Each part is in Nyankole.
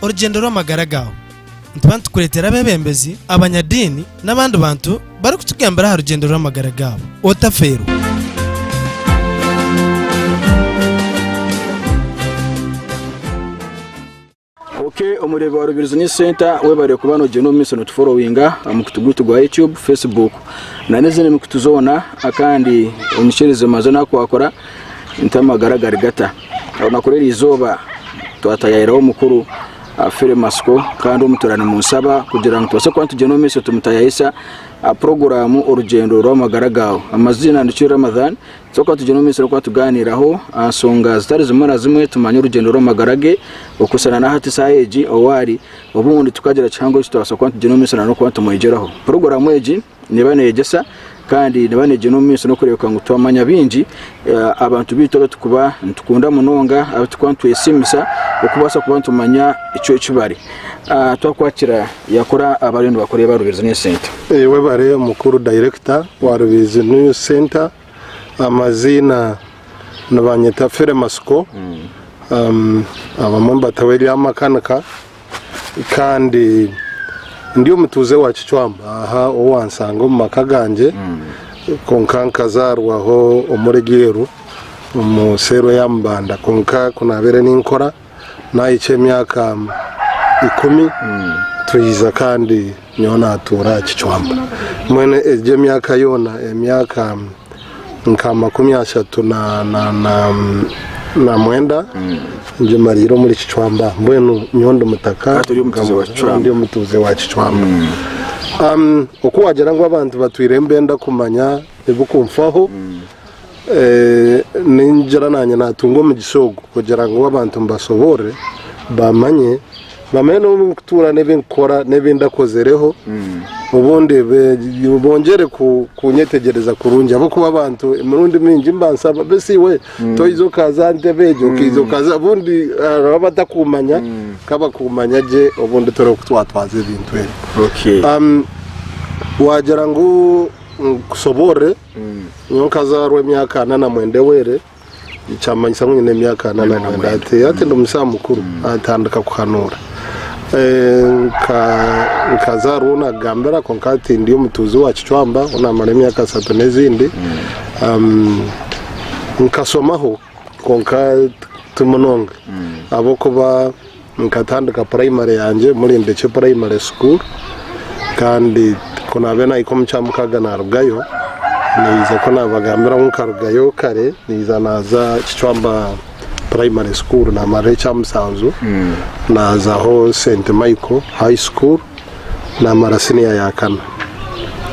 Orugyendo rw'amagara gaawe. Nituba nitukureetera abeebembezi, abanyadiini n'abandi bantu barikutugambira aha rugyendo rw'amagara gaabo. Otafeerwa! Ok omureebi wa Rubirizi News Center webare kuba nogyenda omu maisho notuforowinga aha mukutu gwaitu gwa YouTube, Facebook na n'ezindi mikutu zoona kandi omukyerezi maze nakwakura nti amagara gari gata. Orunaku rw'erizooba twatayayiraho omukuru Philly Matsiko kandi omutura nimunsaba kugira ngu tubaase kuba nitugyenda omu maisho tumutayayisa aha puroguraamu orugyendo rw'amagara gaawe. Amaziina ni Chwiri Ramadhan, tubaase kuba nitugyenda omu maisho turikuba tugaaniiraho aha nshonga zitari zimwe na zimwe tumanye orugyendo rw'amagara ge okusana na hati eshaaha egi ou ari obundi tukagira kihango eki twabaasa kuba nitugyenda omu maisho n'okuba nitumwegyeraho. Puroguraamu egi neeba neeyegyesa kandi neeba neegyenda omu maisho n'okureebeka ngu twamanya bingi abantu baitu abu turikuba nitukunda munonga abu turikuba nitwesiimisa okubaasa kuba nitumanya ekyo eki bari. Twakwakira yakora abariyo nibakureeba Rubirizi News Centre. Webare mukuru dayirekita wa Rubirizi News Centre. Amaziina nibanyeta Philly Matsiko, abamwe nibataho erya makanika. Kandi ndi omutuuze wa Kicwamba aha ou wansanga omu maka gangye kwonka nkazaarwaho omuri Ryeru omu seero ya Mubanda kwonka ku naabaire ninkora naahikya emyaka ikumi twija kandi nyowe naatuura aha Kicwamba. Mbwenu egyo emyaka yoona emyaka nka 39 ngimariire omuri Kicwamba mbwenu nyowe ndi mutaka Hati ori omutuuze wa Kicwamba. Ndi omutuuze wa Kicwamba. Oku wagira ngu abantu batwire nibenda kumanya ebikunfaho ningira nanye natunga omugisha ogu kugira ngu abantu mbasoborore bamanye Bamanye n'obu ndikutuura n'ebi ndikukora n'ebi ndakozereho, obundi bongyere kunyetegyereza kurungi ahabw'okuba abantu emirundi mingi nibansaba besi iwe toiza okaza aha ntebe egyo okaiza okaza obundi hariho abatakumanya kabakumanya gye obundi turebe oku twatwaza ebintu ebi. Okay. Wagira ngu nkusoborore, nyowe nkazaarwa emyaka 49 ewere. Kyamanyisa ngu nyine emyaka 49 ati hati ndi omusaija mukuru atandika kuhanuura. Nkazaarwa ou naakugambira kwonka hati ndi omutuuzi wa Kicwamba ou naamara emyaka ashatu n'ezindi. Nkasomaho kwonka ti munonga ahabw'okuba nkatandika purayimare yangye omuri Ndekye Primary School kandi ku naabaire naahika omu kyamukaaga naarugayo, naija ku naabagambira ngu nkarugayo kare naija naaza Kicwamba Primary School naamarirayo ekyamusanju, naazaho St Michael High School naamara siniya ya kana.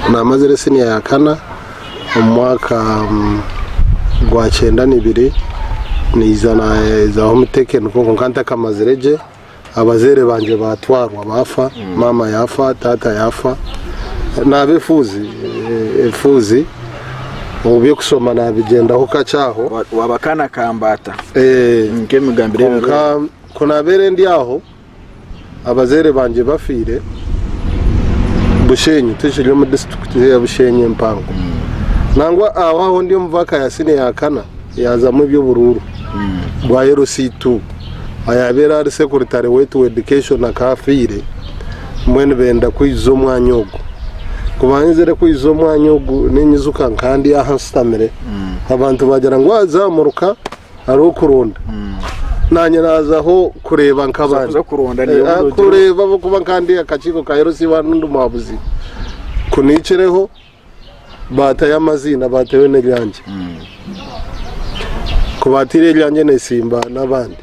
Ku naamazire siniya ya kana, omu mwaka gwa 92 naija naazaho omu tekiniko kwonka ntakamazire gye abazaire bangye baatwarwa baafa, maama yaafa, taata yaafa, naaba efuuzi, efuuzi omu by'okushoma naabigyendaho kakye aho. Waaba akaana ka mbaata nk'emigambire Kwonka ku naabaire ndi aho Abazaire bangye bafiire Bushenyi, tukiri omu disiturikiti ya Bushenyi empango. Nangwa aho aho ndi omu vaaka ya siniya ya kana yaazamu eby'oburuuru bwa LC2. Ayaabaire ari sekuritare waitu wa education akaba afiire, mbwenu benda kwijuza omwanya ogu. Ku baayenzire kwijuza omwanya ogu ninyijuka nkaba ndi aha nshutamire, abantu baagira ngu waazamuruka Hariho okuronda. Naanye naazaho kureeba nk'abandi. Kuza kuronda niiwe Eh, obundi ogire- kureeba ahabw'okuba nka ndi akakiiko ka LC one ndi muhabuzi. Ku niikireho baatayo amaziina baatayo n'eryangye. Ku baataire eryangye neesimba n'abandi,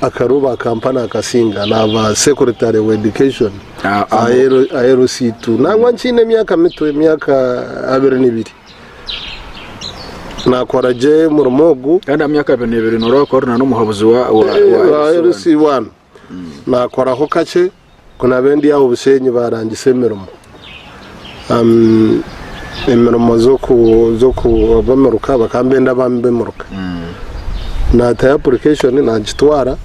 akaruhu baakampa naakasinga naaba sekuritare wa education Ah, aha aha LC2. Nangwa nkiine emyaka mito, emyaka 22. Nakora gye omurimo ogu. Kandi aha myaka 22 noreeba ku ori n'omuhabuzi wa wa wa LC1. Nakoraho kakye ku nabaire ndi aho Bushenyi barangisa emirimo. Emirimo z'oku ab'emiruka bakaba nibenda abaami b'emiruka. Natayo application nagitwara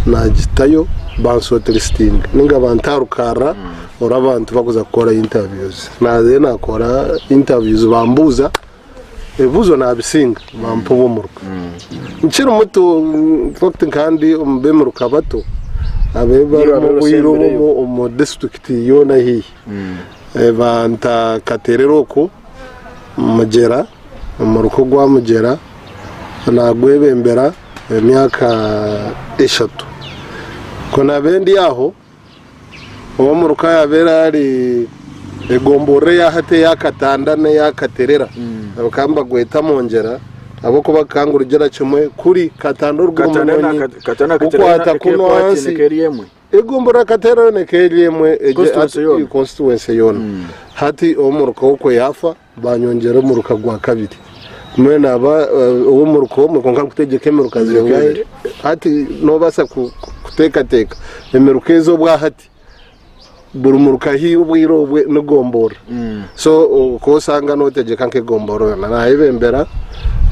nagitayo banshortlistinga ninga bantarukarra. Oru abantu bakuza kukora interviews nazeyo nakora interviews bambuuza ebibuuzo nabisinga bampa obw'omuruka. Nkiri muto infact nkaba ndi omu b'emiruka bato. Abe Niiwe barimu wabeire obwire obu osembireyo. omu disiturikiti yoona haihi. Banta Katerera oku Mugyera, omuruka ogwa Mugyera nagwebembera emyaka eshatu. Ku nabaire ndi aho, ow'omuruka yabaire ari egomborora eya hati eya Katanda n'eya Katerera bakaba nibagweta Mongyera ahabw'okuba gukaba nigurugira kimwe kuri Katanda oruga omu Katanda na Munonyi Katanda na Katerera gukwata kunu ekekwataine ahansi. keri emwe. Egomborora Katerera yoona ekaba eri emwe egye Constituency hati yoona. constituency yoona. Hati ow'omuruka okwe yaafa banyongyera omuruka gwa kabiri. Mbwenu aba ow'omuruka omwe kwonka nkutegyeka emiruka Emiruka zingahi? ebiri. Hati noobaasa kuteekateeka emiruka ezi obwahati buri muruka haihi obwire obwe ni gomborora. So okaba osanga nootegyeka nk'egomborora yoona. Naayebembera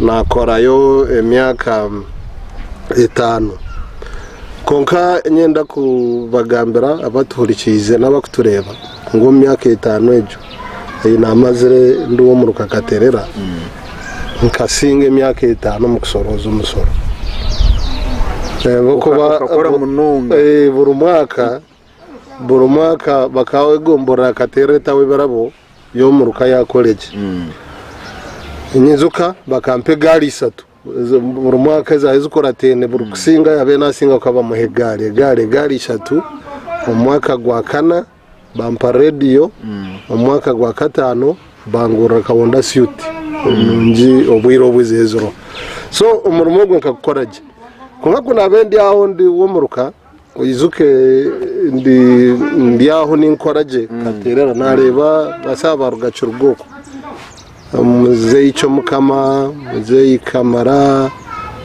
naakorayo emyaka etaano. Kwonka niinyenda kubagambira abatuhurikiize n'abarikutureeba ngu omu myaka etaano egyo ei naamazire ndi ow'omuruka Katerera, nkasinga emyaka etaano omu kushorooza omushoro. Ahabw'okuba Okakora munonga. buri mwaka buri mwaka bakaba egomborora Katerera etaho ebirabo y'omuruka ya college. Ninyijuka bakampa egaari ishatu. Buri mwaka ezaabe zikuratene buri kusinga yaabaire naasinga bakaba bamuha egaari, egaari, egaari ishatu, omu mwaka gwa kana bampa rediyo, omu mwaka gwa kataano bangurira ka Honda Suite nungi obwire obu eziriho. So omurimo ogwo nkagukora gye. Kwonka ku naabaire ndi aho ndi ow'omuruka, oijuke ndi ndi aho ninkora gye nkateerera naareeba basaaba baruga Kiruga okwo. Muzeeyi Kyomukama, Muzeeyi Kamara,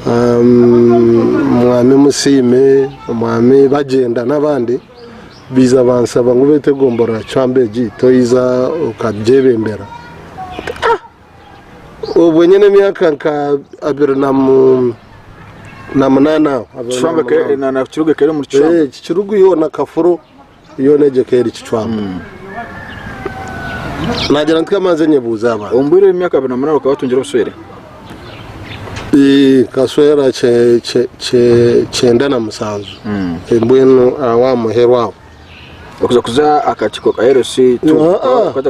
Mwami Musiime, Mwami Bagyenda n'abandi baija bansaba ngu beitu egomborora Kicwamba egi toija okagyebembera. Obwe nyine emyaka nka 28 aho. Kicwamba na Kiruga ekaba eri omuri Kicwamba? Kiruga yoona Kafuro. Yoona egyo ekaba eri kicwamba. Naagira nti kamanze nyebuuze abantu. Omu bwire bw'emyaka 28 okaba otungire obuswere? Nkaswera 97. Mbwenu aha muheru aho. Okuza kuza akakiiko ka LC two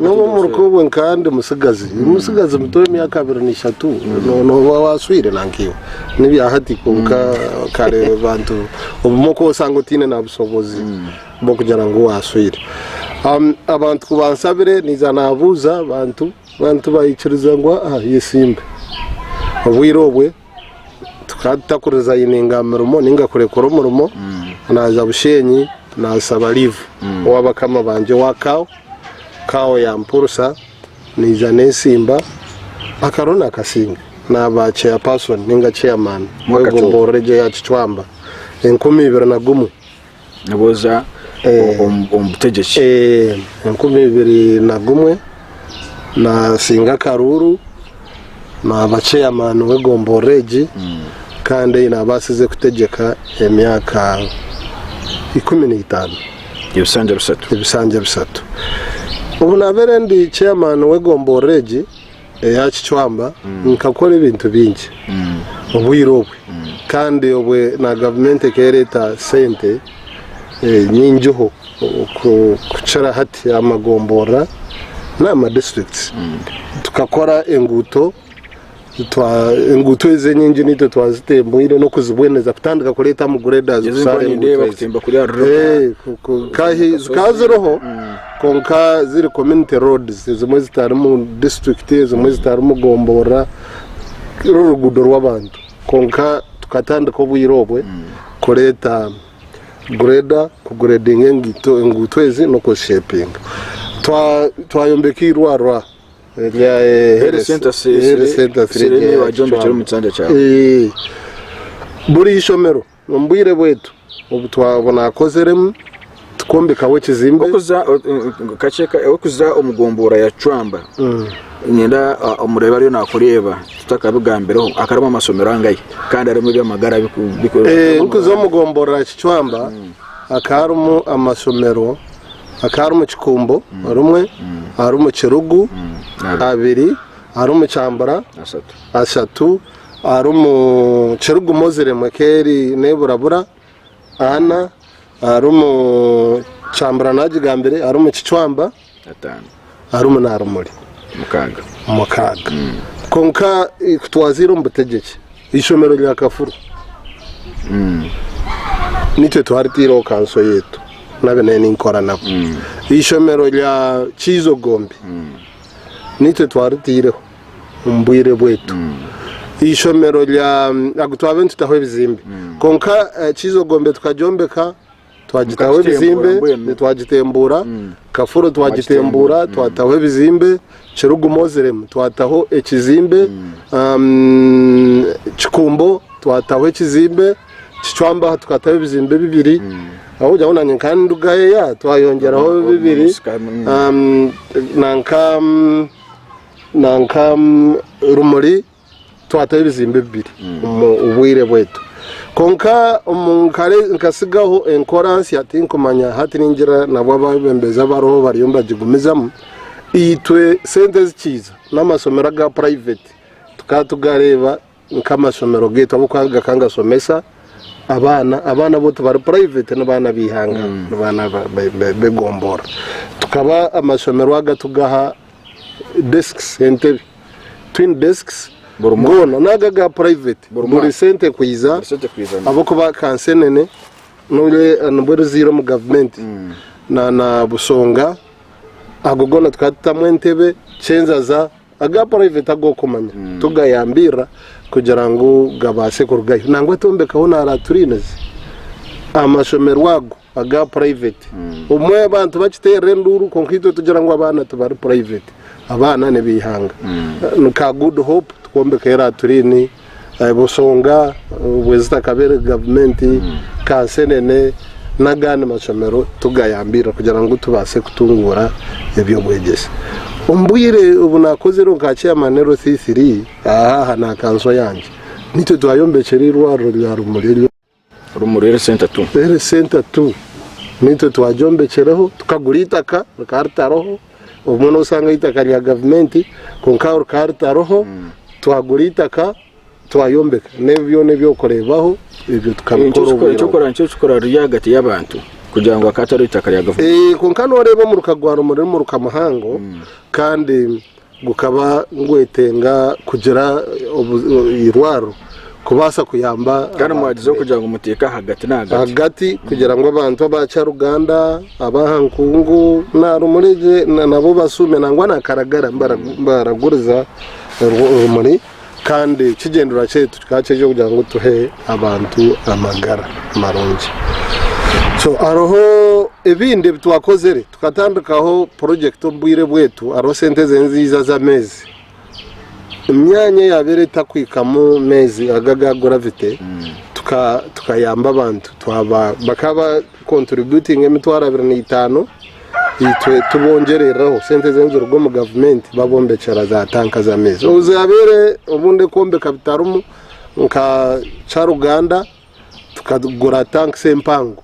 N'obu omuruka obwe nkaba ndi mutsigazi, mutsigazi muto w'emyaka 23, nooba waaswire nanka iwe. N'ebya hati kwonka kare abantu obumwe okaba osanga otaine na bushobozi bw'okugira ngu waaswire. Abantu ku bansabire naija naabuuza abantu, abantu baikiriza ngu aa yesimbe. Obwire obwe tukaba tutakurizayininga aha mirimo ninga kurekura omurimo, naaza Bushenyi naashaba liivu ow'abakama bangye owa CAO, CAO yampurusa naija neesimba akaruru naakasinga naaba chairperson ninga chairman Mwaka ki ogwo? w'egomborora egyo eya Kicwamba 2001. Nibwo oza omu butegyeki. 2001 nasinga akaruuru naaba chairman w'egomborora egi kandi nabaasize kutegyeka emyaka 15. Ebisanja bishatu. Ebisanja bishatu. Obu nabaire ndi chairman w'egomborora egi eya Kicwamba nkakora ebintu bingi obwire obwe kandi obwe na gavumenti ekereeta sente nyingiho kukira hati amagomborora n'ama districts. Tukakora enguuto, enguuto ezi enyingi naitwe twazitembwire n'okuziboneza kutandika kureetamu graders Ezi kushara nkaba enguuto nindeeba ezi. kutemba kuriya Ruruka. Zikaba ziriho kwonka ziri community roads ezimwe zitarimu district ezimwe zitarimu gomborora ruri oruguuto rw'abantu kwonka tukatandika obwire obwe kureeta grader kuguredinga enguuto ezi n'okuzishepinga. Twayombeka eirwariro erya Health Center Health Center Sire niiwe wagyombekire omu kisanja kyawe. Buri ishomero omu bwire bwaitu obu twaba nakozeremu tukombekaho ekizimbe. Okuza kakye okuza omu gomborora ya Kicwamba niinyenda omureebe ariyo nakureeba tutakabigambireho akarimu amasomero angahi kandi harimu eby'amagara Nkuza omu gomborora ya Kicwamba hakaba harimu amasomero, hakaba harimu Kikumbo rimwe, harimu Kirugu abiri, harimu Kyambura ashatu, harimu Kirugu Moziremu ekaba eri n'eburabura ana. Harimu Kyambura nagigambire, harimu Kicwamba, harimu na Rumuri. Mukaaga. Kwonka ku twaziire omu butegyeki, eishomero rya Kafuru nitwe twaritaireho kanso yaitu nabi nayo ninkora nabo. Eishomero rya Kiizo Gombe nitwe twaritaireho. omu bwire bwaitu. Eishomero rya agu twaba nitutaho ebizimbe kwonka Kiizo Gombe tukagyombeka twagitaho ebizimbe twagitembuura, Kafuro twagitembuura twataho ebizimbe, Kirugu Muslim twataho ekizimbe, Kikumbo twataho ekizimbe, Kicwamba tukataho ebizimbe bibiri aho nanye nkaba nindugayo twayongyeraho bibiri nanka Nanka Rumuri twataho ebizimbe bibiri omu bwire bwaitu. Kwonka omu nkare nkasigaho enkora nsya tinkumanya hati ningira nabwo abebembezi abariho bariyo nibagigumizamu. Itwe sente ezikiiza n'amasomero aga private tukaba tugareeba nk'amashomero gaitu ahabw'okuba gakaba nigashomesa abaana, abaana bo tibari private n'abaana b'eihanga n'abaana b'egomborora. Tukaba amashomero aga tugaha desks entebe, twin desks goona n'ago aga private buri sente kwija ahabw'okuba Kansenene nibwo eriziire omu gavumenti na Busonga ago goona tukaba tutamu entebe, Kyenzaza. Aga private ag'okumanya tugayambirira kugira ngu gabaase kurugayo. Nangwa twombekaho na latrines amashomerwa ago aga private. Obumwe abantu bakiteerera enduuru kwonka itwe tugira ngu abaana tibari private, abaana n'eb'eihanga. Nka Good Hope tukombekayo latrine, Busonga obwe zitakabire gavumenti, Kansenene n'agandi mashomero tugayambirira kugira ngu tubaase kutunguura eby'obwegyese. Omu bwire obu naakozire nka chairman LC3 aha aha na kanso yangye, nitwe twayombekyera eirwariro rya Rumuri eryo. Rumuri Health Centre 2. Health Centre 2 nitwe twagyombekireho tukagura eitaka rikaba ritariho, obumwe noshanga eitaka rya gavumenti kwonka rikaba ritariho, twagura eitaka twayombeka n'ebi byona ebi orikureebaho ebyo tukabikora obwire obwo. Ekyokora nikyo kikora riri ahagati y'abantu kugira ngu hakaba hatariho eitaka rya gavumenti. Kwonka noreeba omuruka gwa Rumuri n'omuruka muhango kandi Gukaba nigwetenga kugira eirwariro kubaasa kuyamba Kandi mwagizeho kugira ngu muteeke ahagati n'ahagati. Ahagati kugira ngu abantu aba Kyaruganda, ab'aha Nkungu na Rumuri nabo basuume nangwa na Karagara nibaraguriza Rumuri kandi ekigyendererwa kyaitu kikaba kiri eky'okugira ngu tuhe abantu amagara marungi. So hariho ebindi ebi twakozire. Tukatandikaho purojekiti omu bwire bwaitu hariho sente eziija z'ameezi. Emyanya eyabaire etakuhikamu meezi aga aga gravity tukayamba abantu bakaba bakontributinga emitwaro 25 itwe tubongyereraho sente eziruga omu gavumenti babombekyera za tanka z'amaizi. Obu zabaire obundi kwombeka bitarimu nka Kyaruganda. Tukagura tanks empango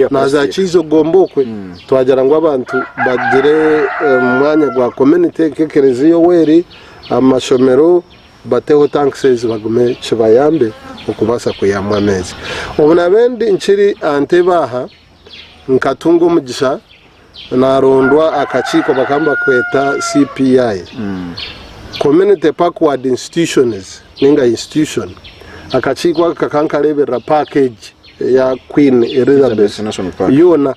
naza Kiizo Gombe okwe twagira ngu abantu bagire omwanya gwa community nk'ekereziya oweri amashomero bateho tanks ezi bagume kibayambe okubaasa kwihamu amaizi. Obu nabaire ndi nkiri aha ntebe aha nkatunga omugisha narondwa akakiiko bakaba nibakweta CPI, Community Backward Institutions ninga Institution. Akakiiko aka kakaba nikareeberera paaka egi eya Queen Elizabeth yoona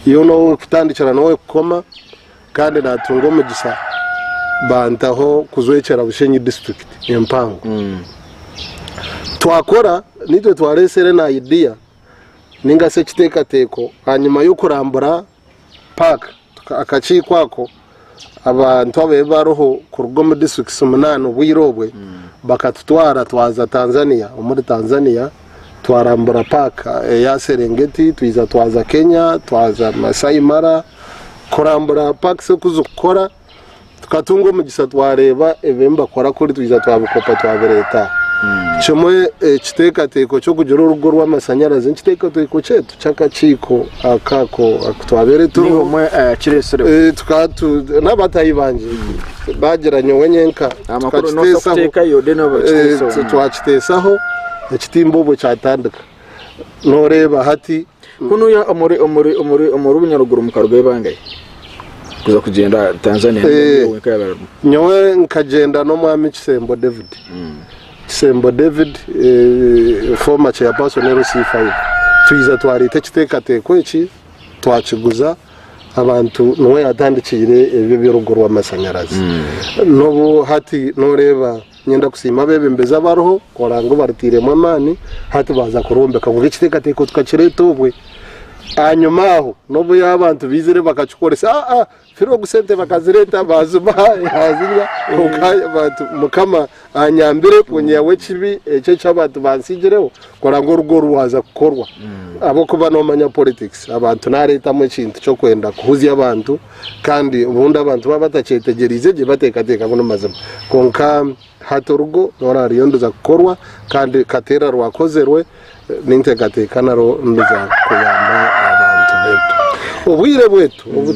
yoona ow'okutandikira n'ow'okukoma kandi natunga omugisha bantaho kujwekyera Bushenyi disiturikiti empango. Twakora naitwe twareesire na idea ninga shi ekiteekateeko ahanyima y'okurambura paaka akakiiko ako abantu ababaire bariho kuruga omu disiturikiti munaana obwire obwe bakatutwara twaza Tanzania omuri Tanzania twarambura paaka eya Serengeti twija twaza Kenya twaza Masai Mara kurambura paaka oku zirikukora Tukatunga omugisha twareeba ebi nibakora kuri twija twabikopa twabireeta aha. Kimwe ekiteekateeko ky'okugira orugo rw'amashanyarazi n'ekiteekateeko kyaitu ky'akakiiko akako aku twabaire turiho. Nimwe kireetsireho. Eh, tukaba tu n'abatahi bangye bagira nyowe nyenka Amakuru noosa tukakiteesaho kuteekayo then Eh, bakiteesaho. twakiteesaho ekitimba obwo kyatandika. Noreeba hati. Kunuya omuri omuri omuri omuri Bunyaruguru mukarugayo bangahi kuza kugyenda Tanzania? Eh. Wenka yaba arimu. Nyowe nkagyenda n'omwami Kisembo David. Kisembo David eh, former chairperson LC5. Twiza twareeta ekiteekateeko eki twakiguza abantu niwe yatandikiire ebyo eby'orugo rw'amashanyarazi. N'obu hati noreeba Niinyenda kusiima abeebembezi abariho kurora ngu barutairemu amaani hati baaza kurwombeka kwonka ekiteekateeko tukakireeta obwe. Ahanyima aho n'obu abantu baizire bakakikoresa aa fire ogu sente bakazireeta baazibaha yaazirya kwonka abantu Mukama anyambire kunyihaho ekibi eki eki abantu bantsigireho kurora ngu orugo rwaza kukorwa ahabw'okuba noomanya politics abantu naareetamu ekintu ky'okwenda kuhuzya abantu. Kandi obundi abantu baaba batakyetegyereize gye bateekateeka ngu n'amazima. Kwonka hati orugo noora hariyo nduza kukorwa kandi kateera rwakozerwe ninteekateeka narwo nduza kuyamba abantu baitu. Obwire bwaitu obu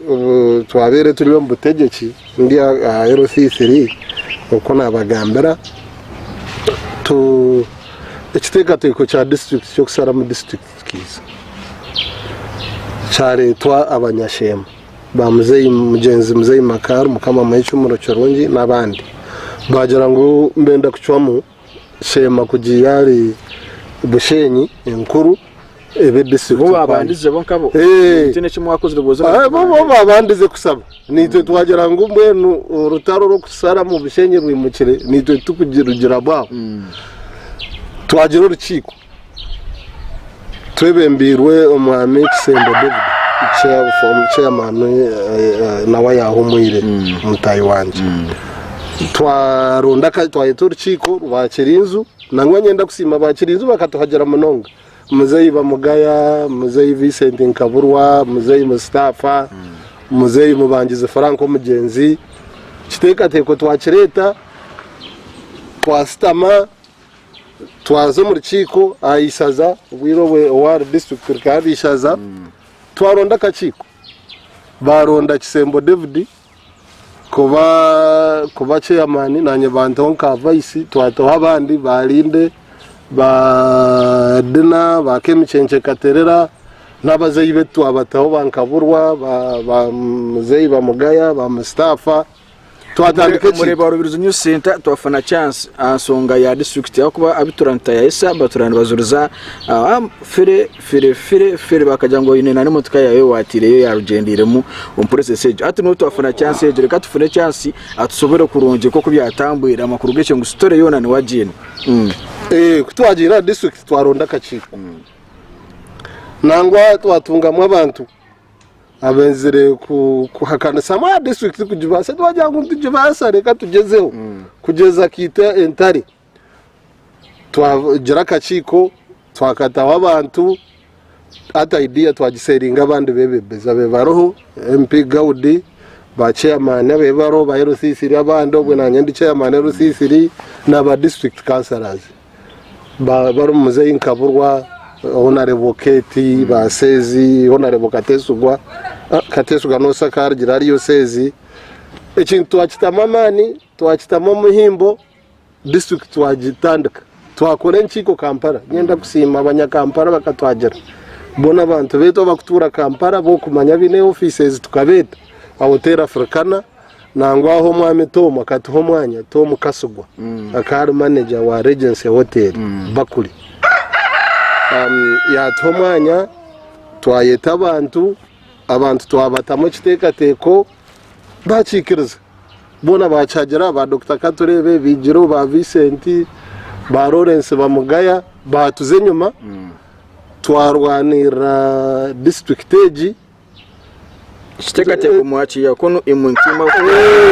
obu twabaire turi omu butegyeki ndi aha LC3 oku naabagambira tu ekiteekateeko kya disiturikiti ky'okusharamu disiturikiti kiiza. Kyareetwa abanyasheema ba muzeeyi mugyenzi muzeeyi Makaru Mukama amuhe ekihumuro kirungi n'abandi. Baagira ngu mbenda kucwamu Sheema kugiiya ahari Bushenyi enkuru ebe disiturikiti Bo babandize bo nkabo. Eh. Tihaine eki mwakozire booza. Ah, bo bo babandize kusaba naitwe twagira ngu mbwenu orutaro rw'okusharamu Bushenyi rwimukire naitwe tukugirugira aho. Twagira orukiiko. Twebembeirwe Omwami Kisembo David, chairman nawe ayahumwire mutaahi wangye. Twaronda twayeta orukiiko rwa Kirinzu, nangwa niinyenda kusiima aba Kirinzu bakatuhagira munonga. Muzeeyi Bamugaya, Muzeeyi Vincent Nkaburwa, Muzeeyi Mustafa, Muzeeyi Mubangizi Frank omugyenzi. Ekiteekateeko twakireeta, twashutama. Twaza omu rukiiko aha ishaza obwire obwe owari district rikaba riri ishaza twaronda akakiiko baronda Kisembo David kuba kuba chairman nanye bantaho nka vice twataho abandi ba Linde ba Dina ba Kemichenche Katerera n'abazeeyi betu twabataho ba Nkaburwa ba ba muzeeyi Bamugaya ba Mustafa. Twatandika eki? Omureba wa Rubirizi News Center twafuna chance aha nsonga ya district ahakuba abitura nitayayisa batura nibazuriza ah, fire fire fire fire bakagira ngu oine nana emotoka yawe watiireyo yarugyendeiremu omu process egyo hati niho twafuna chance egyo reka tufune chance atusobore kurungi nk'oku byatambwire amakuru g'ekyo ngu story yoona niwe agiine mm. Eh, ku twagiire aha district twaronda akakiiko. Nangwa twatungamu abantu Abenzire kuhakanisa ngu disiturikiti tikugibaasa twagira ngu nitugibaasa reka tugyezeho kugyeza kaita entare. Twagira akakiiko twakataho abantu hati idea twagiseringa abandi bebembezi abe bariho MP Gaudi ba chairman abe bariho ba LC3 abandi obwe nanye ndi chairman LC3 naba district councillors. Bari muzeeyi Nkaburwa, Honarebo Kate, ba Seezi, Honarebo Katesigwa, Katesigwa noosa akarugira hariyo Seezi. Ekintu twakitamu amaani, twakitamu omuhimbo, disiturikiti twagitandika. Twakora enkiiko Kampala. Niinyenda kusiima abanyakampala bakatwagira. Boona abantu baitu abarikutuura Kampala ab'okumanya abaine ofiisi tukabeeta aha Hotel Africana. Nangwa aho omwami Tom akatuha omwanya, Tom Kasigwa akaba ari manager wa Regency Hotel Bakuli. Yatuha omwanya twayeta abantu, abantu twabatamu ekiteekateeko bakiikiriza. Boona bakihagira ba Dokita Katureebe, Bigiro, ba Vincent, ba Lawrence Bamugaya baatuza enyima twarwanirira disiturikiti egi. Ekiteekateeko mwakiiha kunu imwe nkiima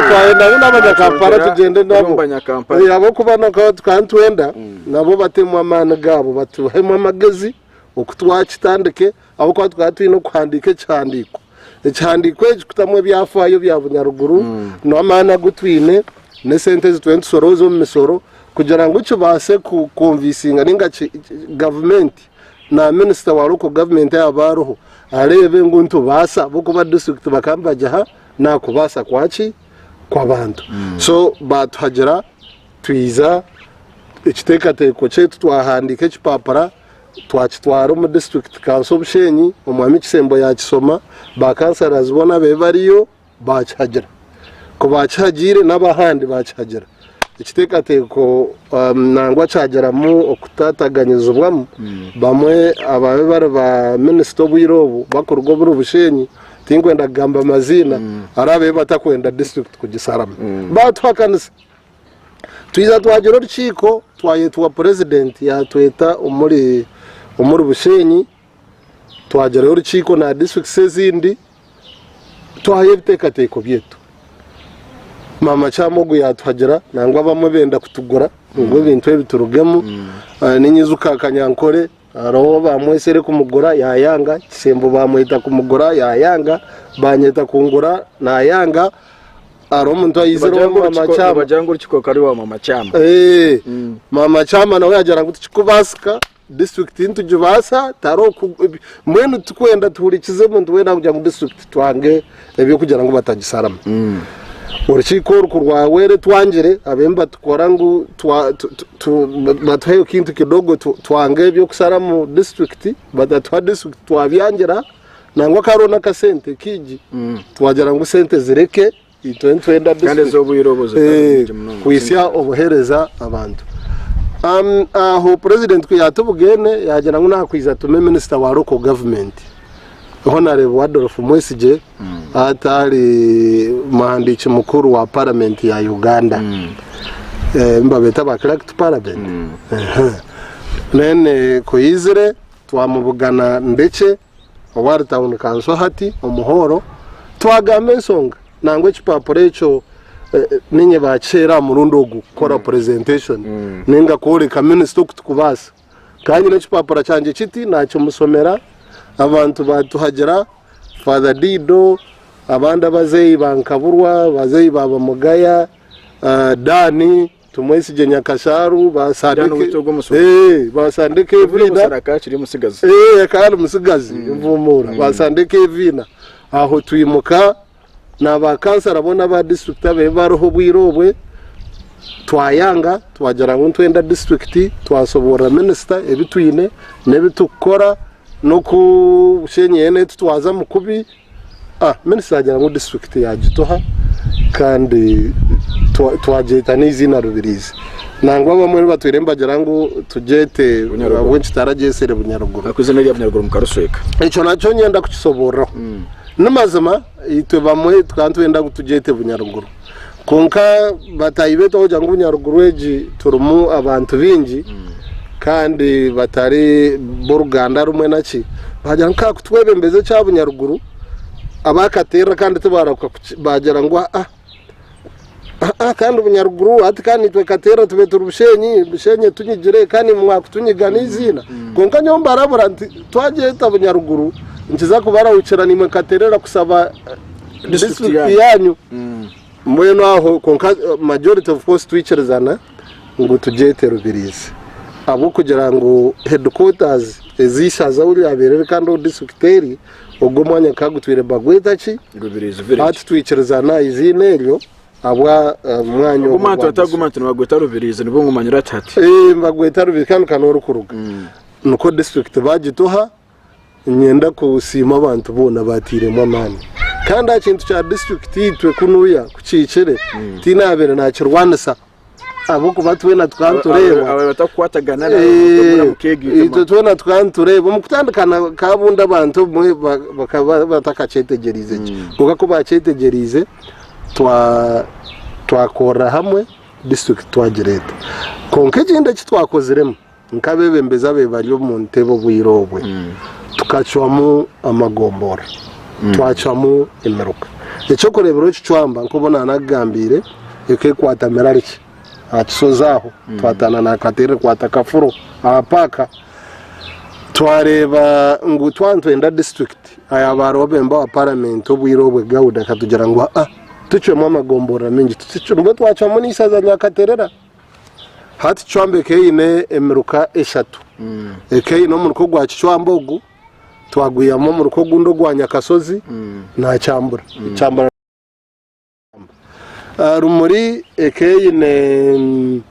Twayenda ngu n'abanyakampala tugyende nabo Banyakampala. Ahabw'okuba nako tukaba nitwenda nabo batemu amaani gaabo batuhemu amagezi oku twakitandike ahabw'okuba tukaba twine okuhandiika ekihandiiko. Ekihandiiko eki kutamu ebyafaayo bya Bunyaruguru n'amaani agu twine n'esente ezi twine tusorooze omu misoro kugira ngu kibaase kukonvisinga nainga gavumenti na minisita wa local government yaaba ariho areebe ngu nitubaasa ahabw'okuba disiturikiti bakaba nibagiha n'ahakubaasa kwaki kw'abantu. So baatuhagira twija ekiteekateeko kyaitu twahandiika ekipapura. Twakitwara omu district council Bushenyi, Omwami Kisembo yakisoma, ba councillors boona ababaire bariyo baakihagira. Ku baakihagiire n'abahandi baakihagira. Ekiteekateeko nangwa kyagiramu okutaataganyizibwamu, bamwe abaabaire bari ba minisita obwire obu bakuruga omuri Bushenyi, tinkwenda kugamba maziina, hariho ababaire batakwenda disiturikiti kugisaramu. Baatuhakanisa. Twija twagira orukiiko, twayetwa purezidenti yaatweta omuri omuri Bushenyi, twagirayo orukiiko na disiturikiti ezindi, twahayo ebiteekateeko byaitu. Maama Kyama ogu yaatuhagira nangwa abamwe benda kutugura ngu ebintu ebi turugemu. Ninyijuka Kanyankore hariho bamwesere kumugura yayanga, Kisembo bamweta kumugura yayanga, banyeta kungura nayanga. Hariho omuntu aizire owa Mama Kyama. Nibagira ngu orukiiko rukaba ruri owa Mama Kyama. Mama Kyama nawe yagira ngu tikikubaasika. Disiturikiti nitugibaasa tihariho ku mbwenu titukwenda tuhurikize omuntu weena arikugira ngu disiturikiti twange eby'okugira ngu batagisaramu. Orukiiko oru ku rwahweire twangire abe nibatukora ngu twa tu tu batuheyo kintu kidogo twange eby'okusharamu disiturikiti batatuha disiturikiti twabyangira nangwa ka hariho n'akasente kaingi twagira ngu sente zireke Itwe nitwenda Kandi ez'obwire obu zikaba nyingi munonga. kuhitsya obuheereza abantu. Aho Purezidenti ku yaatubugene yaagira ngu naakwija atume minisita wa Local Government, Honarebo Adolf Mwesigye atari muhandiiki mukuru wa Paramenti ya Uganda. Nibabeeta ba Clerk to Parliament. Then ku yaizire twamubugana Ndekye. Owa Town Council hati omu hooro twagamba ensonga nangwa ekipapuro ekyo ninye bakiheera aha murundi ogu kukora presentation ninga kworeka minisita oku tukubaasa. Nkaba nyine ekipapura kyangye kiti nakimusomera abantu batuhagira Father Dido abandi abazeeyi ba Nkaburwa, abazeeyi ba Bamugaya, Dan. Tumwesigye Nyakashaaru Dani basandike waitu ogwo omusigazi. Eh, basandike Obure eviina omusara akakiri omusigazi. Eh, akaba ari musigazi envumuura basandika eviina aho twimuka na ba kansara boona aba disiturikiti ababaire bariho obwire obwe twayanga twagira ngu nitwenda disiturikiti twasoborora minisita ebi twine n'ebi turikukora n'oku Bushenyi yoona etutwazamu kubi. Minisita yaagira ngu disiturikiti yaagituha kandi twagyeta n'eiziina Rubirizi. Nangwa abamwe batwire nibagira ngu tugyete ahabw'enki tutaragyetsire Bunyaruguru. Ahakuba eiziina rya Bunyaruguru mukarishweka. Ekyo nakyo niinyenda kukisoboororaho. Ni mazima itwe bamwe tukaba nitwenda ngu tugyete Bunyaruguru kwonka bataahi baitu ahabw'okugira ngu Bunyaruguru egi turimu abantu baingi kandi batari b'oruganda rumwe naki, baagira ngu ka kutwebembeza ekya Bunyaruguru abakateerera kandi tibarahuka baagira ngu aa aa kandi Bunyaruguru hati kandi itwe Kateera tube turi Bushenyi, Bushenyi etunyigire kandi imwe mwakutunyiga n'eiziina. Kwonka nyowe mbarabura nti twagyeta Bunyaruguru nikiza kubarahukira naimwe Kateerera kusaba disiturikiti yaanyu. Mbwenu aho kwonka majority of course twikirizana ngu tugyete Rubirizi ahabw'okugira ngu headquarters ez'eishaza ahu ryabaire riri kandi ahu district eri ogwo omwanya gukaba gutwire nibagweta ki? Rubirizi village. Hati twikirizana aha iziina eryo ahabwa mwanya Ogwo ogwo omuntu gwa ataguma nti nibagweta Rubirizi nibwo ngumanyire ati hati. Eh, nibagweta Rubirizi kandi ka n'orikuruga. Nikwo district bagituha. Niinyenda kusiima abantu boona abaatairemu amaani. Kandi aha kintu kya disiturikiti itwe kunuya ku kihikire, tihaine owabaire naakirwanisa ahabw'okuba twena tukaba nitureeba. Ababaire batakukwatagana Itwe twena tukaba nitureeba. Omu kutandika kabundi abantu obumwe bakaba batakakyetegyereize gye. Kwonka ku baakyetegyereize, twakorera hamwe disiturikiti twagireeta. Kwonka ekindi eki twakoziremu. Nk'abeebembezi ababaire bari omu ntebe obwire obwe, tukacwamu amagomborora, twacwamu emiruka. Eky'okureeberaho ekicwamba nk'obu naanakugambiire, ekeekwata Mirariki aha kishozi aho, twataana na Katerere kwata Kafuro aha paaka. Twareeba ngu twaba nitwenda disiturikiti, ayaaba ariho memba wa paramenti obwire obwe Gauda akatugira ngu aa tucwemu amagomborora maingi, nibwo twacwamu n'eishaza rya Katerera. Hati Kicwamba ekaba eine emiruka eshatu. Ekaba eine omuruka ogwa Kicwamba ogu, twagwihamu omuruka ogundi ogwa Nyakasozi na Kyambura. Kyambura Ah, Rumuri ekaba eine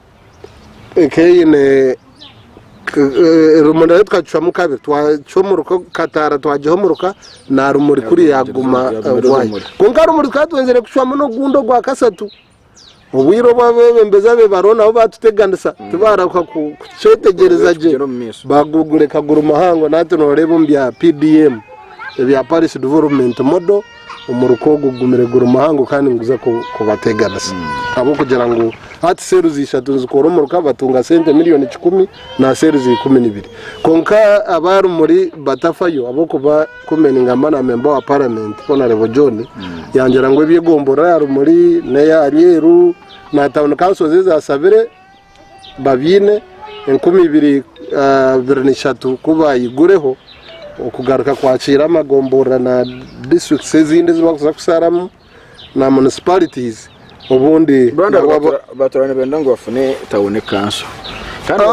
ekaba eine Rumuri nayo tukagicwamu kabiri, twacwa omuruka Kataara twagiha omuruka na Rumuri kuri yaguma ogwayo. Kwonka Rumuri tukaba twenzire kucwamu n'ogundi ogwa kasatu. Obwire obu abeebembezi abe bariho nabo baatuteganisa tibarahuka kukyetegyereza gye bagureka guri muhango. Nahati nooreeba omu bya PDM ebya Parish Development Model omuruka ogu gugumire guri muhango kandi niguza kubateganisa ahabw'okugira ngu hati seeruzi ishatu nizikora omuruka batunga sente miriyoni kikumi na seeruzi 12. Kwonka aba Rumuri batafayo ahabw'okuba Kumbe ningamba na memba wa paramenti Honarebo John yangira ngu eby'egomborora ya Rumuri n'eya Rweru na tawuni kansozi ezasabire babiine 2023 ku bayigureho okugaruka kwakiira amagomborora na disiturikiti ezindi ezi bakuza kusharamu na municipalities obundi Rwanda nabo batura nibenda ngu bafune tawuni kanso kandi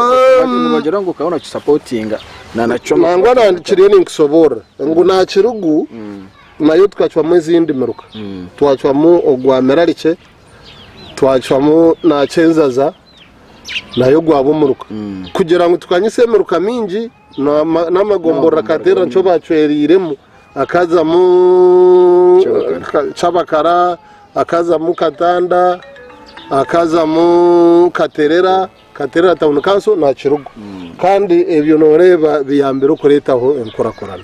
nibagira ngu kabona kisapotinga na nakyo Nangwa nandikiriyo ninkusoborora ngu Nakirugu nayo tukacwamu ezindi miruka. Twacwamu ogwa Mirarikye, twacwamu Nakyenzaza nayo gwaba omuruka. Kugira ngu tukanyise emiruka mingi N'amagomborora Kateera nikyo baacwereiremu, hakazamu Kyabakara, hakazamu Katanda, hakazamu Katerera, Katerera Town Council na Kirugu. Kandi ebyo nooreeba biyambire okureetaho enkurakurana.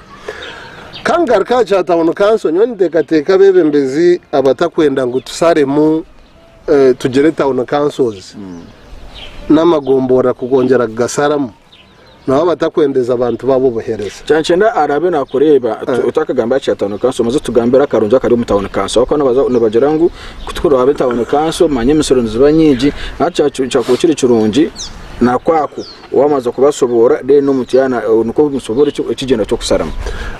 Ka ngaruke aha kya Town Council, nyowe ninteekateeka abeebembezi abatakwenda ngu tusharemu tugire Town Councils n'amagomborora kugongyera kugasharamu, Nabo abatakwendeza abantu baabo obuhereza. Kyankyenda araabe naakureeba otakagamba aha kya tawuni kanso omaze otugambire akarungi akari omu tawuni kanso ahabw'okuba nibagira ngu ku turikureeba tawuni kanso manya emisoro niziba nyingi hati kyakuba kiri kirungi nakwako waamaze kubasoboora then omuntu yaaba nikwo omusoboora ekigyenda ky'okusharamu.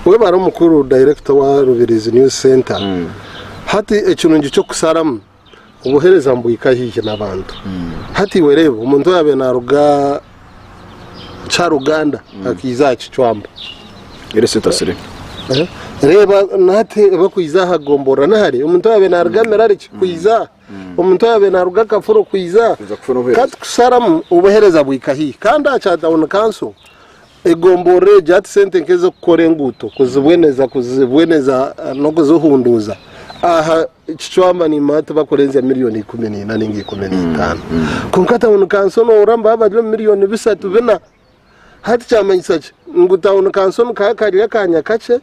Webare omukuru director wa Rubirizi News Centre. Hati ekirungi ky'okusharamu Obuheereza nibuhika haihi n'abantu. Hati iwe reeba omuntu oyaabaire naaruga Kyaruganda akaija aha Kicwamba. Reeba nahati bakwija aha Gomborora nahare omuntu oyaabaire naaruga Mirarikye kwija aha, omuntu oyaabaire naaruga Kafuro kwija aha. Ka tukusharamu obuheereza buhika haihi. Kandi aha kya tawuni kanso Egomborora egi hati sente nk'ez'okukora enguuto kuzibweneza kuzibweneza n'okuzihunduuza aha Kicwamba nimanya tibakurenzya miriyoni 14 ninga 15 kwonka tawuni kanso nohurira nibaba bari omu miriyoni bisatu bina. Hati kyamanyisa ki? Ngu tawuni kanso nikaba kari akanya kakye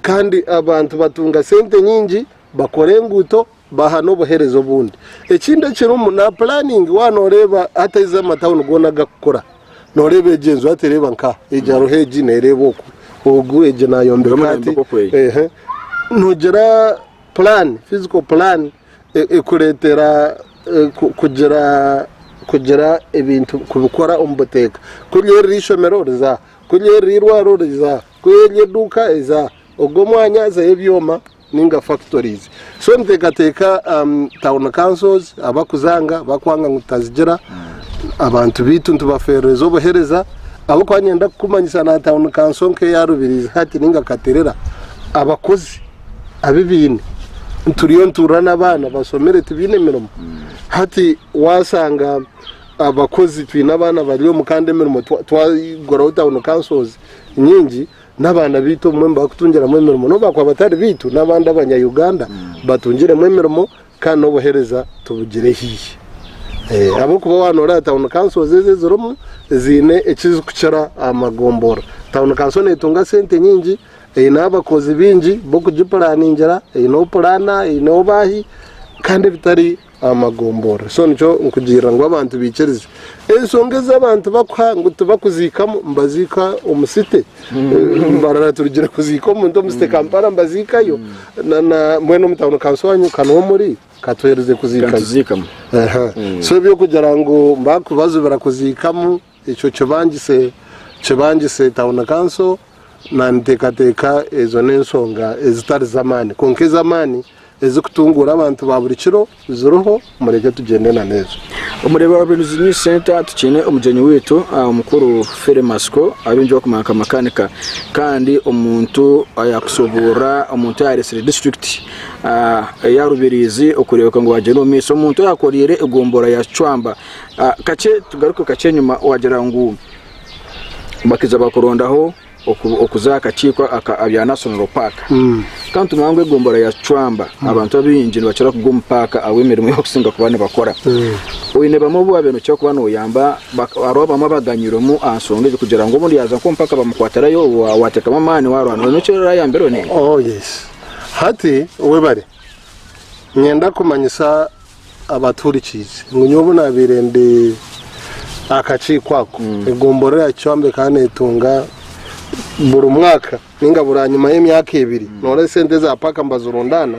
kandi abantu batunga sente nyingi bakora enguuto baha n'obuheereza obundi. Ekindi ekirimu na puraningi waaba nooreeba hati ezi amatawuni goona agakukura nooreeba egi enju hati reeba nka egi hariho egi neereeba oku, ogu egi naayombeka ati, noogira puraani, fiziko puraani ekureetera kugira kugira ebintu kubikora omu buteeka. Kuri eri eishomero riza aha, kuri eri eirwariro riza aha, kuri eri eduuka eza aha, ogu omwanya hazayo ebyoma. ninga factories. So niteekateeka town councils abakuzanga bakwanga ngu tutazigira, abantu baitu nitubaferereza obuhereza ahabw'okuba niinyenda kukumanyisa na town council nk'eya Rubirizi hati ninga Katerera abakozi abu baine turiyo nituhurira n'abaana bashomire tibaine mirimo. Hati waashanga abakozi twine abaana bari omu kandi emirimo twaguraho town councils nyingi N'abaana baitu obumwe nibakutungiramu emirimo n'obu bakuba batari baitu n'abandi abanya Uganda batungiremu emirimo kandi n'obuhereza tubugire haihi. Ahabw'okuba waaba noreeba tawuni kansozi ezi ezirimu ziine eki zirikukira aha magomborora. Tawuni kanso netunga sente nyingi, eine abakozi baingi b'okugipuraningira, eineho puraana, eineho baahi kandi ebitari Amagomborora. So nikyo nkugirira ngu abantu baikirize ensonga ezi abantu bakuha ngu tibakuziikamu nibaziika omu city. Mbarara turugire kuziika omuntu omu city Kampala nibaziikayo na na mbwenu omu town council wanyu ka niho muri katuheereze kuziikayo. Kantuziikamu. Aha. So eby'okugira ngu bakubazibira kuziikamu ekyo kibangise kibangise town council Naniteekateeka ezo n'ensonga ezitari z'amaani, kwonka ez'amaani ezikutunguura abantu ba buri kiro ziriho, mureke tugyende na n'ezo. Omuri Rubirizi News Centre tukiine omugyenyi waitu omukuru Philly Matsiko abaingi barikumanya nka makanika kandi omuntu ayakusoborora omuntu ayaresire disiturikiti eya Rubirizi okureebeka ngu bagyenda omu maisho omuntu ayakoreire egombolola ya Kicwamba. Kakye tugaruke kakye enyima wagira ngu. Bakaija bakurondaho okuza aha kakiiko aka abya National Park. Kandi tumanya ngu egombolola ya Kicwamba abantu abaingi nibakira kugwa omu paaka ahabw'emirimo ei barikusinga kuba nibakora. Oine bamwe obu waabaire nokira kuba noyamba hariho abamwe abaganyirwemu aha nshonga egi kugira ngu obundi yaaza nk'omu paaka bamukwatirayo waateekamu amaani waarwana oine eki orayambireho nainga? Oh yes. Hati webare. Niinyenda kumanyisa abatuhurikiize ngu nyowe obu naabaire ndi aha kakiiko ako, egomborora ya Kicwamba ekaba neetunga buri mwaka nainga buri ahanyima y'emyaka ebiri, noreeba esente eza paaka nibazirundaana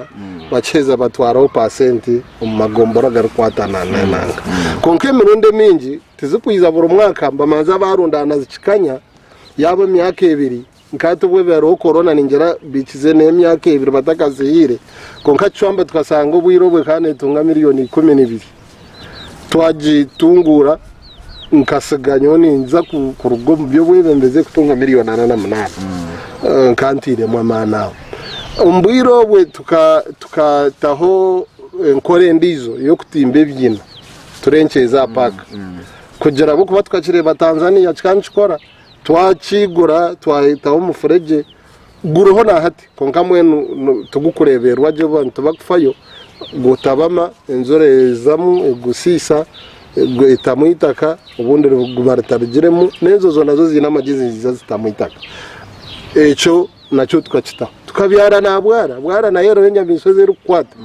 bakiheza batwaraho paasenti omu magombora agarikwatana n'enanga. Kwonka emirundi emingi tizikwija buri mwaka, nibabanza baarundaana zikikanya yaaba emyaka ebiri. Nka hati obu hariho korona ningira bikize n'emyaka ebiri batakazihaire, kwonka Kicwamba tukashanga obwire obu ekaba netunga miriyoni 12. Twagitunguura nkasiga nyowe ninza kuruga omu by'obwebembezi kutunga miriyoni 48. Nkaba ntairemu amaani aho. Omu bwire obwe tukataho enkora endiijo ey'okutimba ebiina turenkyeza aha paaka kugira ahabw'okuba tukakireeba Tanzania kikaba nikikora. Twakigura twahitaho omufuregye guriho na hati kwonka mbwenu tigukureeberwa gye abantu tibakufayo gutabama enjura ezamu egusiisa etamu eitaka obundi riguba ritarugiremu n'enjojo nazo ziine amagyezi niziija zitamu eitaka. Ekyo nakyo tukakitaho. Tukabyara na bwara, bwara nayo eriho enyamaishwa ezi erikukwata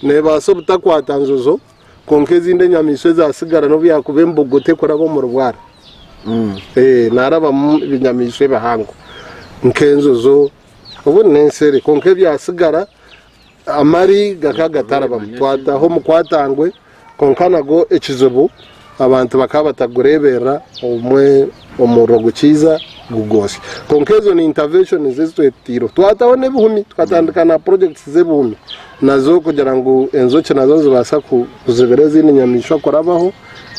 neebaasa obutakwata njojo Kwonka ezindi enyamaishwa ezaatsigara n'obu yaakuba embogo tekuraba omuri bwara. Naarabamu ebinyamaishwa ebihango nk'enjojo obundi n'ensere kwonka ebyatsigara amari gakaba gatarabamu. Twataho omukwatangwe kwonka nagwo ekizibu abantu bakaba batagureeberera obumwe omuriro gukiiza gugoosya. Kwonka ezo ni interventions ezi twetaireho. Twataho n'ebihumi tukatandika na projects z'ebihumi. Nazo kugira ngu enjoki nazo nizibaasa kuzibira ezindi nyamaishwa kurabaho,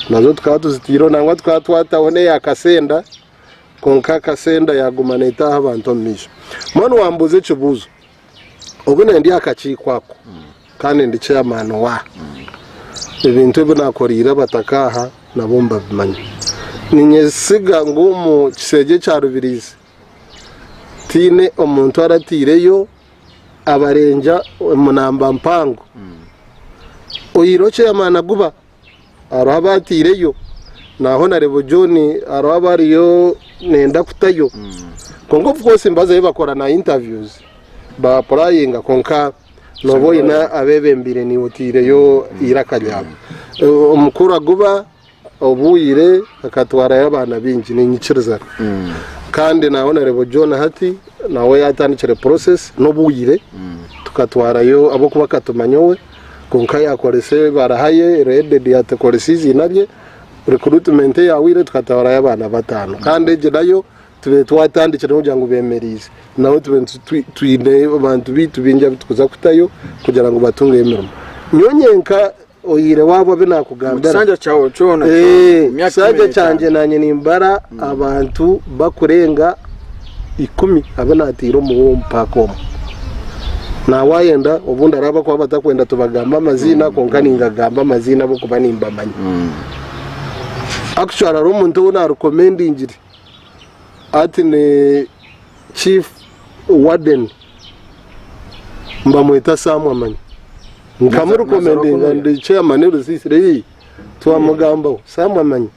nazo tukaba tuzitaireho nangwa tukaba twataho n'eya kasenda kwonka kasenda yaaguma neetaaha abantu omu maisho. Mbwenu wambuuza ekibuuzo, obu ndi aha kakiiko ako kandi ndi chairman wa ebintu ebi naakoreire abataka aha nabo nibabimanya. Niinyesiga ngu omu kishengye ekya Rubirizi tihaine omuntu arataireyo abarengya omunamba mpango oyihireho chairman Aguba hariho abataireyo na Honourable John hariho abariyo nenda kutayo kwonka of course nibazayo bakora na interviews ba applyinga kwonka nooba oine abebembeire niiwe otaireyo eiraka ryawe. Omukuru Aguba Obwire akatwarayo abaana baingi ninyikiriza kandi na Honourable John hati nawe yatandikire process n'obwire tukatwarayo ahabw'okuba akatumanya we kwonka yakoresa ebaraha ye reded yatakoresa eiziina rye recruitment eyahwire tukatwarayo abaana bataano kandi egi nayo Tube twatandikire kugira ngu bemereize nabo tube twine abantu baitu baingi abu tukuza kutayo kugira ngu batungeyo emirimo. Nyowe nyenka oyiire waabo abu nakugambira. Ekisanja kyawe kyona. Ekisanja kyangye nanye nimbara abantu bakurenga ikumi abu nataire omu paaka omu. Nawayenda obundi hariho abakuba batakwenda tubagambe amaziina kwonka ningagamba amaziina ahabw'okuba nimbamanya. Actually hariho omuntu ou narekomendingire. Hati ni chief warden nibamweta Sam Amanya. Nkamurekomendinga ndi chairman Rusisiro ei twamugambaho Sam Amanya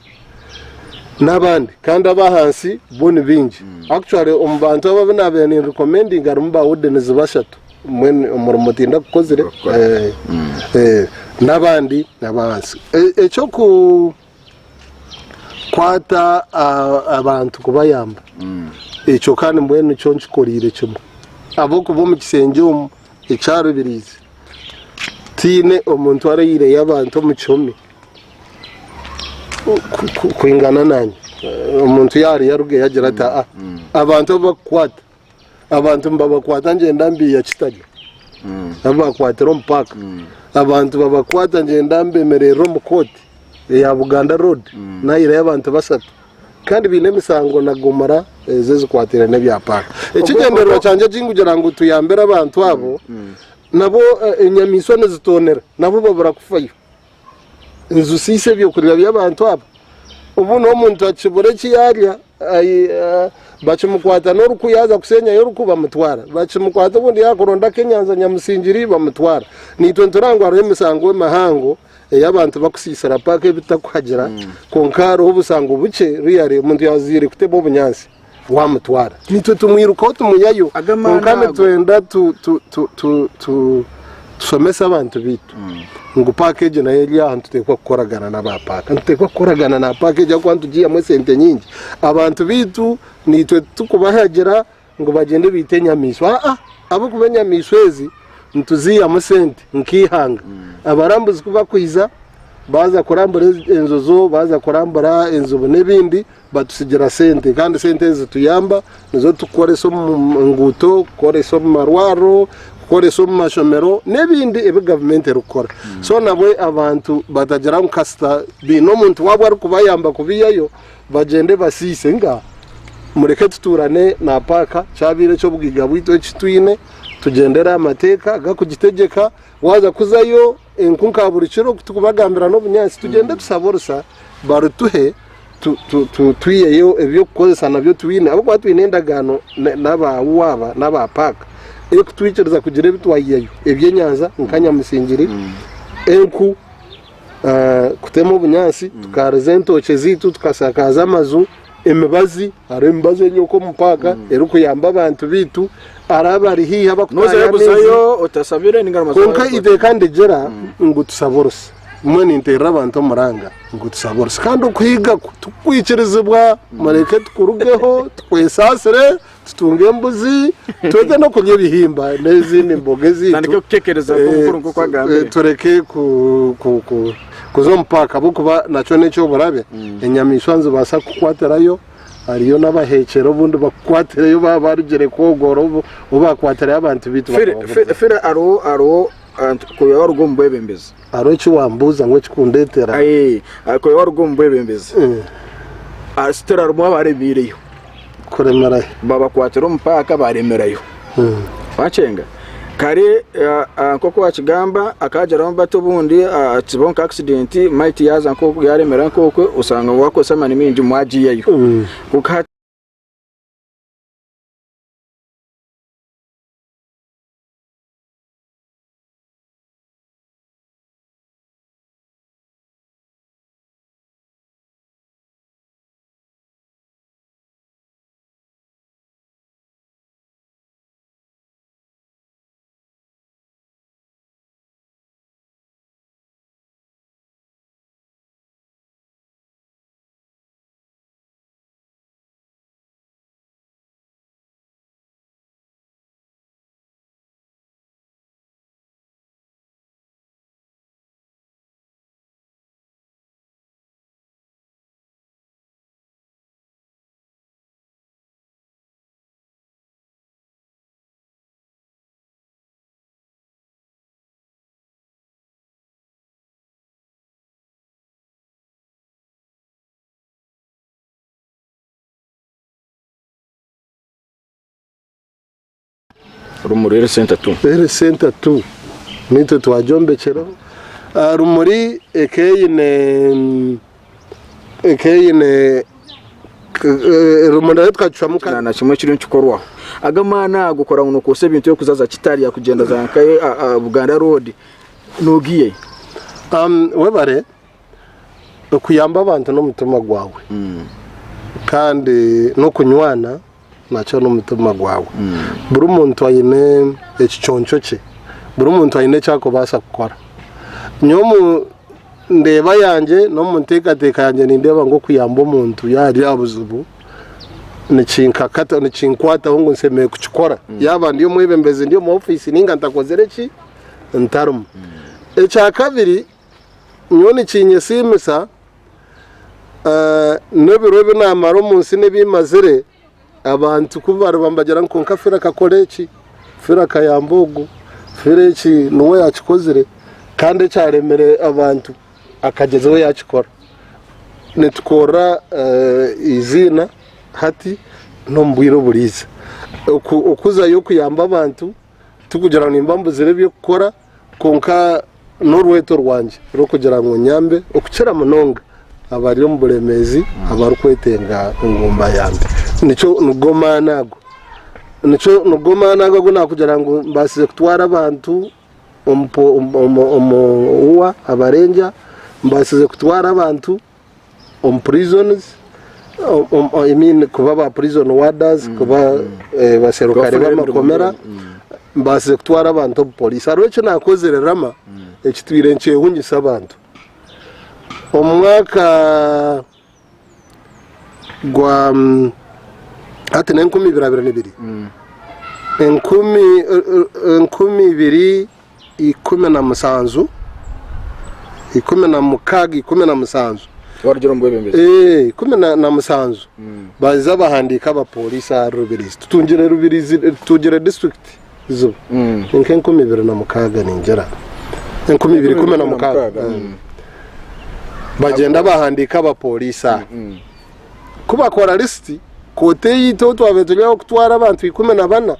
n'abandi kandi ab'ahansi bo ni baingi. Actually omu bantu abo abu naabaire ninrekomendinga harimu ba wardens bashatu mbwenu omurimo tindagukozire n'abandi ab'ahansi. Eky'oku Kwata abantu kubayamba ekyo kandi mbwenu nikyo nkikoriire kimwe ahabw'okuba omu kishengye omu ekya Rubirizi tihaine omuntu araihireyo abantu omu kihome kwingana nanye. Omuntu yaariyo arugeyo agire ati aa abantu abu barikukwata Abantu nibabakwata ngyenda mbiiha Kitalya abu bakwatira omu paaka. Abantu babakwata ngyenda mbemererera omu kooti eya Buganda Road naihayo abantu bashatu kandi baine emisango na gomora ezo ezikwataine n'ebya paaka. Ekigyendererwa kyangye eki nkugira ngu tuyambire abantu abo nabo enyamaishwa nizitonera nabo babura kufayo. Nizisiisa ebyokurya by'abantu aba. Obu n'omuntu akibura eki yaarya. Bakimukwata n'oruku yaaza kushenyayo oruku bamutwara. Bakimukwata obundi yaakuronda ak'enyanza nyamusingiri bamutwara. Naitwe nitureba ngu hariho emisango emihango ei abantu bakusiisira paaka ebitakuhagira kwonka hariho obusango bukye really omuntu yaazaire kutema obunyaatsi wamutwara. Naitwe tumwirukaho tumwihayo kwonka nitwenda tushomese abantu baitu ngu paaka egi nayo eri aha nituteekwa kukoragana n'aba paaka. Nituteekwa kukoragana na paaka egi ahabw'okuba nitugiihamu esente nyingi. Abantu baitu naitwe titukubahagira ngu bagyende baite enyamaishwa aa ahabw'okuba enyamaishwa ezi nituziihamu sente nk'eihanga. Abarambuzi ku bakwija baaza kurambura enjojo, baaza kurambura enjubu n'ebindi batutsigira sente kandi sente ezi zituyamba nizo turikukoresa omu nguuto, kukoresa omu marwariro, kukoresa omu mashomero n'ebindi ebi gavumenti erikukora. So nabwe abantu batagira ngu kasita baine omuntu waabo arikubayamba kubiihayo bagyende basiise nga mureke tutuurane na paaka kyabaire eky'obugaiga bwaitu eki twine tugyendere aha mateeka agakugitegyeka waaza kuzayo enku nka buri kiro ku turikubagambira n'obunyaatsi tugyende tushabe orusa barutuhe twiheyo eby'okukozesa nabyo twine ahabw'okuba twine endagaano n'aba waaba n'aba paaka erikutwikiriza kugira ebi twaihayo eby'enyanja nka nyamusingiri, enku, kutema obunyaatsi tukaariza entookye zaitu tukashakaaza amaju, emibazi hariho emibazi eri okwo omu paaka erikuyamba abantu baitu hariho abari haihi abakutaaha amaizi kwonka eiteeka nirigira ngu tushabe orusa. Mbwenu ninteerera abantu omuranga ngu tushabe orusa kandi okuhiga ku tikukwikirizibwa mureke tukurugeho tukwesaasire tutunge embuzi twege n'okurya ebihimba n'ezindi mboga ezaitu. Tutandike kukekereza nk'omukuru nk'oku agambire. Tureke kuza omu paaka ahabw'okuba nakyo n'eky'oburabe enyamaishwa nizibaasa kukukwatirayo hariyo n'abaheekyera obundi bakukwatireyo baaba barugire kwogora obu bakwatirayo abantu baitu bakababuriza. Fire hariho hariho Kooya waruga omu bwebembezi. Hariho eki wambuuza ngu ekikundeetera. Kooya waruga omu bwebembezi. Still harimu abaremiireyo. Kuremerayo. Babakwatira omu paaka baremerayo. Wakyenga? Kare nk'oku wakigamba akagiramu bati obundi kibaho nka accident might yaaza nk'oku yaremera nk'okwe osanga wakozesa amaani maingi mwagiihayo. Kwonka hati. Rumuri Health Center 2. Health Center 2 nitwe twagyombekireho. Rumuri eka eine eka eine Rumuri nayo tukagicwamu kabiri. Na kimwe kiriyo nikikorwaho. Ago amaani ago kurora ngu nokozesa ebintu ebirikuza za Kitalya kugyenda za nka Buganda Road nogiihahi? Webare. Okuyamba abantu n'omutima gwawe kandi n'okunywana nakyo n'omutima gwawe. Buri muntu aine ekiconco kye, buri muntu aine eki arikubaasa kukora. Nyowe omu ndeeba yangye n'omu nteekateeka yangye nindeeba ngu okuyamba omuntu yaaba ari aha buzibu nikinkakata nikinkwataho ngu nshemereire kukikora. Yaaba ndi omwebembezi ndi omu ofiisi nainga ntakozire ki, ntarimu. Ekyakabiri. Nyowe nikinyesiimisa n'ebiro ebi naamara omu nsi n'ebi mazire, abantu ku bariba nibagira ngu kwonka Philly akakora eki, Philly akayamba ogu, Philly eki niwe yaakikozire kandi ekyaremire abantu akagyezaho yaakikora. Nitukorera eiziina hati n'omu bwire oburiiza. Okuzayo kuyamba abantu tikugira ngu nimba mbuzire eby'okukora. Kwonka n'orweto rwangye rw'okugira ngu nyambe okukira munonga abari omu buremeezi abarikwetenga ngu mbayambe. Nikyo nigo maani ago. Nikyo nigo maani ago agu naakugira ngu mbaasize kutwara abantu omu omu omu UWA abarenja, mbaasize kutwara abantu omu prisons, I mean kuba ba prison warders, kuba baserukare b'amakomera, mbaasize kutwara abantu omu poliisi. Hariho eki naakozire Rama ekitwire nikyehunyisa abantu. Omu mwaka gwa hati n'e 2022, 2017, 16, 17. Warugira omu bwebembezi. 17 baza bahandiika abapoliisi ahari Rubirizi, tutungire Rubirizi, tutungire disiturikiti ziba nka 2006, ningira 2016. Bagyenda bahandiika abapoliisi aha, ku bakora lisiti koota eyaitu ahu twabaire turi aho kutwara abantu 14,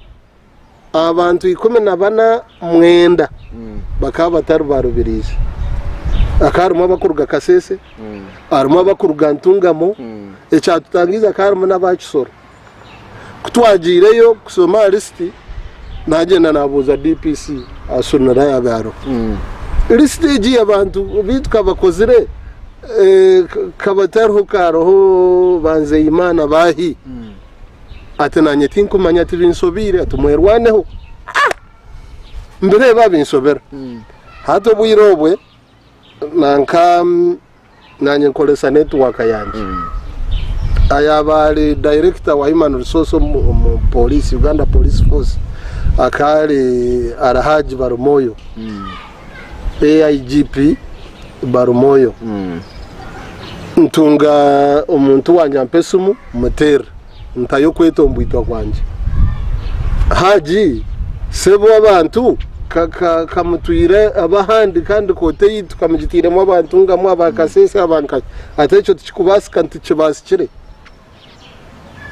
abantu 14, 9 bakaba batari ba Rubirizi. Hakaba harimu abakuruga Kasese, harimu abakuruga Ntungamo, ekyatutangiize hakaba harimu n'aba Kisoro. Ku twagiireyo kushoma aha lisiti, nagyenda nabuuza DPC Asunira yaaba ariho. Lisiti egi abantu beitu kabakozire kabatariho kariho ba Nzeyimana baahi? Ati nanye tinkumanya, ati binsobeire, ati mwerwaneho. Mbireeba binsobera. Hati obwire obwe nanka nanye nkoresa network yangye. Ayaaba ari director wa human resource omu police, Uganda Police Force, akaba ari Alhaji Barumoyo, AIGP Barumoyo. Ntunga omuntu wangye ampa esimu muteerera, ntayo okwetombwitwa kwangye. Haji, sebo abantu kamutwire ab'ahandi kandi koota eyaitu kamugitairemu abantu ngamwe aba Kasese aba nkahi, ati ekyo tikikubaasika nti kibaasikire.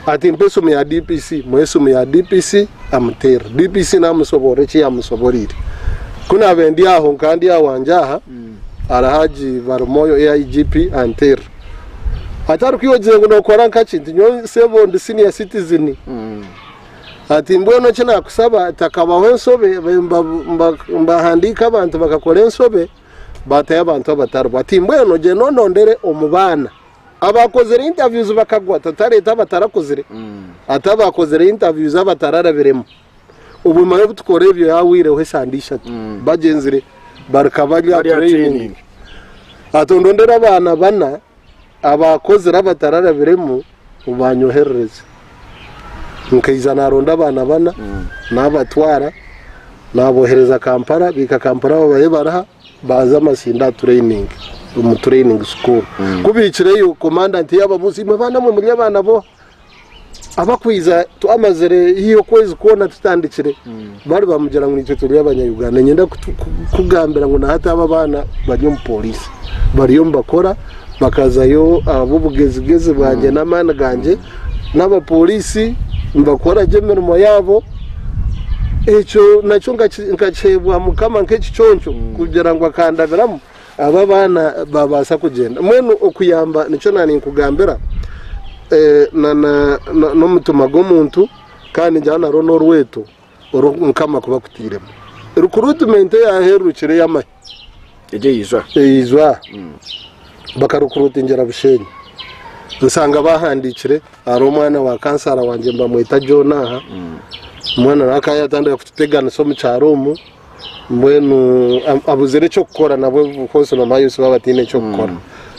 Ati mpa esimu ya DPC, muha esimu ya DPC amuteerera. DPC namusoborora eki yamusoboreire. Ku naabaire ndi aho nkaba ndi awangye aha, Alhaji Barumoyo AIGP anteerera. Ati arikwiyogyera ngu nookora nkaki? Nti nyowe sebo ndi senior citizen. Ati mbwenu eki naakusaba ati hakabaho ensobe mbahandiika abantu bakakora ensobe baatayo abantu abataribo. Ati mbwenu gyenda ondondere omu baana abakozire interviews bakagwa, tutareeta abatarakozire, ati abakozire interviews abatararabiremu. Obumara obu tukora ebyo yahwireho esande ishatu bagyenzire barika bari aha Bari aha training. training. Ati ondondere abaana bana abakozire abatararabiremu obanyoherereze. Nkaija naronda abaana bana nabatwara nabohereza Kampala, baika Kampala babayo bariha baza Masindi aha training omu training school. Ku bihikireyo commandant yababuuza, imwe baana mwe muri abaana boha? Abakwija twamazire haihi okwezi kwona tutandikire, bari bamugira ngu naitwe turi abanya-Uganda. Niinyenda kukugambira ngu nahati abo abaana bari omu pooriisi bariyo nibakora bakazayo ahabw'obugezigezi bwangye n'amaani gangye n'abapooriisi nibakora gye emirimo yaabo. Ekyo nakyo nkakiheebwa Mukama nk'ekiconco kugira ngu akandabiramu. Abo abaana babaasa kugyenda. Mbwenu okuyamba nikyo naaninkugambira n'omutima gw'omuntu kandi ningira narwo n'orweto oru Mukama akuba akutairemu. Rikurutimenti eyaahererukire ey'amahe. Egyo eizwa. Eizwa. Bakarukurutingira Bushenyi. Nshanga baahandiikire hariho omwana wa kansara wangye nibamweta John aha. Omwana nawe akaba yaatandika kututeganisa omu kyaro omu. Mbwenu abuzire eky'okukora nabwe of mama Yusuf aba ataine eky'okukora.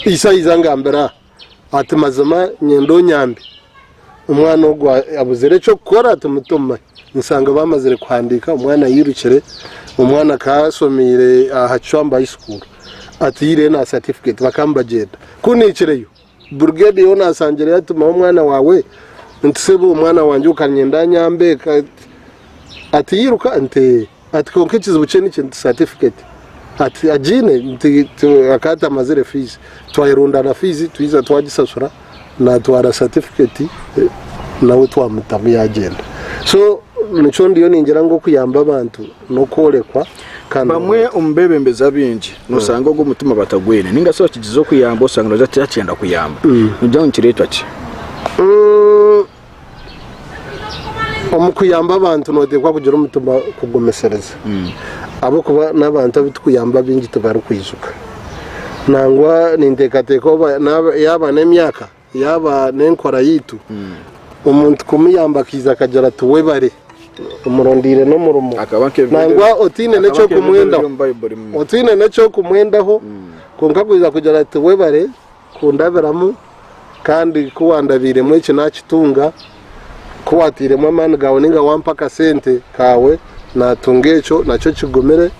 Ise aija angambira ati mazima nyenda onyambe omwana ogu abuzire eky'okukora tumute omu mahe. Nshanga bamazire kuhandiika omwana airukire, omwana akaba ashomeire aha Kicwamba High School atiireyo na certificate bakaba nibagyenda. Ku nahikireyo brigade yoona nsangireyo ati mawe omwana waawe nti sebo omwana wangye okanyenda anyambe ati yiruka nti ee ati kwonka ekizibu kye niki nti certificate ati agiine nti akaba atamazire fees twayerundana fees twija twagisasura natwara certificate nawe twamutamu yagyenda so nikyo ndiyo ningira ngu okuyamba abantu n'okworekwa. Kandi Bamwe omu bebembezi abaingi nosanga ogu omutima batagwine ninga shi bakigize okuyamba osanga nogira ati tiyakyenda kuyamba. Nogira ngu nikiretwa ki? Omu kuyamba abantu noteekwa kugira omutima kugumisiriza ahabw'okuba n'abantu abu turikuyamba abaingi tibarikwijuka. Nangwa ninteekateeka oba yaaba n'emyaka, yaaba n'enkora yaitu, omuntu kumuyamba akaija akagira ati webare omurondeire n'omurimo nangwa otaine n'eky'okumwendaho, otaine n'eky'okumwendaho kwonka kwija kugira ati webare kundabiramu kandi ku wandabiiremu eki naakitunga, ku waatairemu amaani gaawe nainga wampa akasente kaawe naatunga ekyo nakyo kigumire,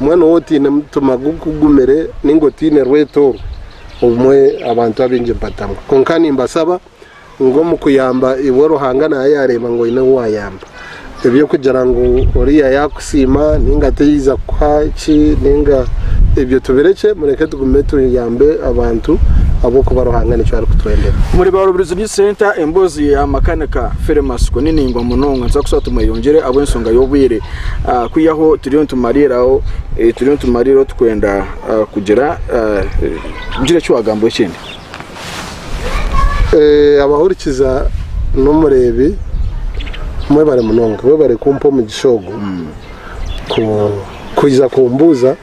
mbwenu waaba otaine mutima gukugumire nainga otaine rweto orwo, obumwe abantu abaingi nibatamwa. Kwonka nimbasaba ngu omu kuyamba iwe Ruhanga nawe yaareeba ngu oine ou waayamba. Eby'okugira ngu oriya yaakusiima nainga tiyaija kukuha ki nainga ebyo tubirekye mureke tugume tuyambe abantu ahabw'okuba Ruhanga nikyo arikutwendera. Muri ba Rubirizi Youth Centre emboozi ya makanika Philly Masiko ni ningwa munonga nituza kushaba tumweyongyere ahabw'enshonga y'obwire kwihaho turiyo nitumariiraho turiyo nitumariiraho tukwenda kugira gira eki wagambaho ekindi. Abahurikiza n'omureebi mwebare munonga, mwebare kumpa omugisha ogu kwija kumbuuza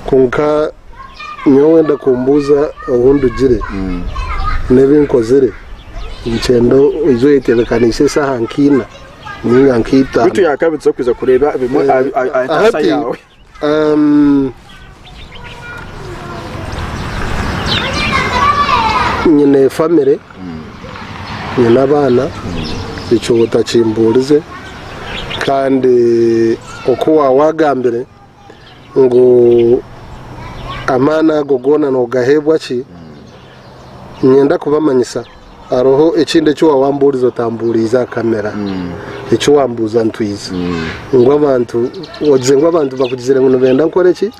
kwonka nyowe wenda kumbuuza obu ndugire n'ebi nkozire nikyenda oije oyetebekanise eshaaha nka ina ninga nka itaano. Beitu yaakabitse kwija kureeba bimwe aha ntaasa yaawe. Nyine famire, nyine abaana, ekyo otakimbuurize kandi oku waawagambire ngu amaani ago goona noogaheebwa ki, niinyenda kubamanyisa Hariho ekindi eki waawambuurize otambuuriize aha kamera, eki wambuuza ntwize ngu abantu ogize ngu abantu bakugizire ngu nibenda nkore ki?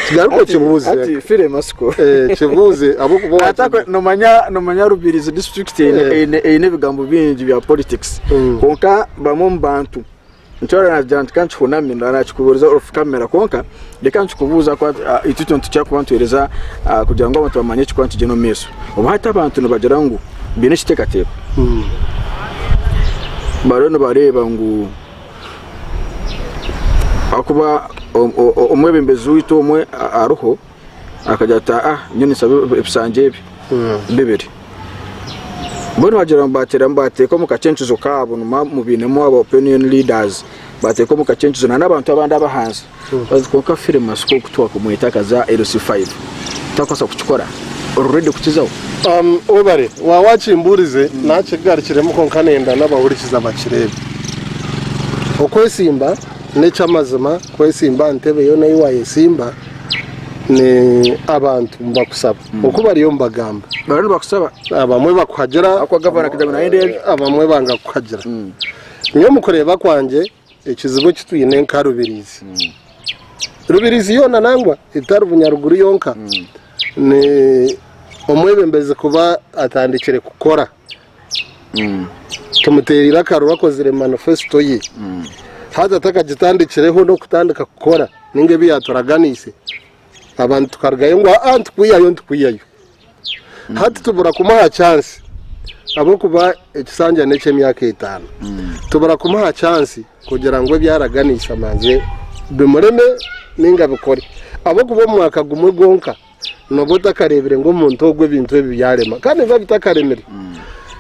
Kigaruke okibuuze. Ati Philly Masiko. Eh, kibuuze ahabw'okuba Ati wakibuuza. nomanya nomanya Rubirizi district eine Eh. eine eine ebigambo bingi bya politics. Kwonka bamwe omu bantu Nikyo naagira nti ka nkihuname naakikubuuriza off camera kwonka reka nkikubuuze ahakuba itwe itwe nitukira kuba nituheereza kugira ngu abantu bamanye ekirikuba nikigyenda omu maisho. Obu hati abantu nibagira ngu baine ekiteekateeko, bariyo nibareeba ngu ahakuba omwebembezi waitu omwe ariho akagira ati aa nyowe ninshaba ebishangye ebi bibiri. Mbwenu bagira ngu bateeramu baateeka omu kacencuzo kaabo numa mubainemu aba opinion leaders baateeka omu kacencuzo na n'abantu abandi ab'ahansi bati kwonka Philly Masiko oku twakumweta akaza LC5 takubaasa kukikora ori ready kukizaho? Webare waaba wakimbuurize nakigarukiremu kwonka nenda n'abahurikiza bakireebe. Okwesimba n'eky'amazima kwesimba aha ntebe yoona ei wayesimba ni abantu nibakusaba. Oku bariyo nibagamba. Bariyo nibakusaba. Abamwe bakuhagira. Ahakuba gavana akagira ngu naye ndeebe. Abamwe banga kukuhagira. Nyowe omu kureeba kwangye, ekizibu eki twine nka Rubirizi, Rubirizi yoona nangwa etari Bunyaruguru yonka, ni omwebembezi kuba atandikire kukora. Tumuteereire akaruru akozire manifesito ye. Haza atakagitandikireho n'okutandika kukora ninga ebi yaaturaganiise. Abantu tukarugayo ngu aa nitukwihayo nitukwihayo. Hati tubura kumuha chance ahabw'okuba ekisanja n'eky'emyaka etaano. Tubura kumuha chance kugira ngu ebi araganiise abanze bimureme ninga abikore. Ahabw'okuba omu mwaka gumwe gwonka nooba otakareebire ngu omuntu ogu ebintu ebi byarema kandi nibiba bitakaremire.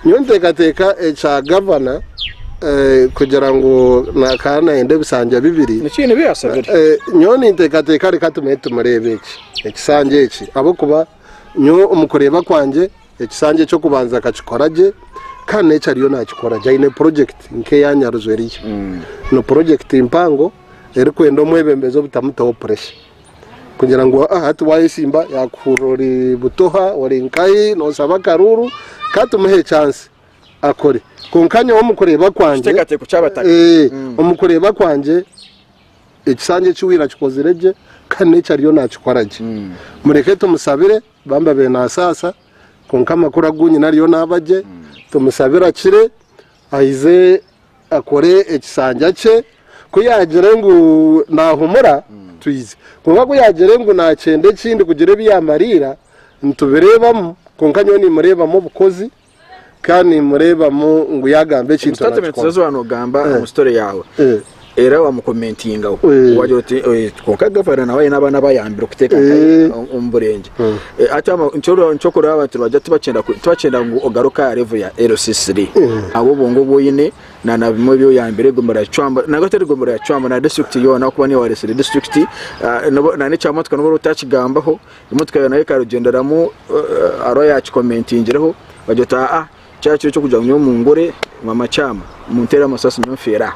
Nyowe niteekateeka ekya gavana kugira ngu nakaba nayenda ebisanja bibiri. Nikyo nibyo yasabire. Nyowe ninteekateeka reka tumanye tumureebe eki ekisanja eki ahabw'okuba nyowe omu kureeba kwangye ekisanja eky'okubanza akakikora gye kandi n'eki ariyo nakikora gye aine purojekiti nk'eya Nyaruju eriyo. Ni purojekiti mpango erikwenda omwebembezi obutamutaho puresha. Kugira ngu hati wayesimba yakuhurira ori butoha ori nkahi noshaba akaruuru ka tumuhe chance akore kwonka nyowe omu kureeba kwangye Ekiteekateeko ky'abataka. Omu kureeba kwangye ekisanja eki waira akikozire gye kandi n'eki ariyo nakikora gye mureke tumusabire bambi abe nasaasa kwonka amakuru agu nyine ariyo naba gye tumusabire akire aize akore ekisanja kye. Ku yaagire ngu naahumura, twize. Kwonka ku yaagire ngu naakyenda ekindi kugira ebi yaamariira, nitubireebamu, kwonka nyowe niimureebamu obukozi kandi niimureebamu ngu yaagamba Omu ekintu statement naakikora. ezi waanogamba omu story yaawe Eh. era wamukomentingaho Eh. wagira oti eh, kwonka gavana nawe aine abaana abayambire okuteeka Eh. omu burengye Eh, ati ama- nkyo- nkyokureba abantu nibajya tibakyenda ku- tibakyenda ngu ogaruke aha level ya LC3 ahabw'obwongo obu oine na na bimwe ebi oyambire egombolola ya Kicwamba nangwa teri gombolola ya Kicwamba na district yoona ahabw'okuba niiwe waresire district ah, nobu- na n'ekya motoka nobu oraba otakigambaho emotoka yaawe nayo ekarugyenderamu eh, hariho ayakikomentingireho bagira oti aa kyaba kiri eky'okugira ngu nyowe mungure mama Kyama munteere amasasi nyowe nfeere aha.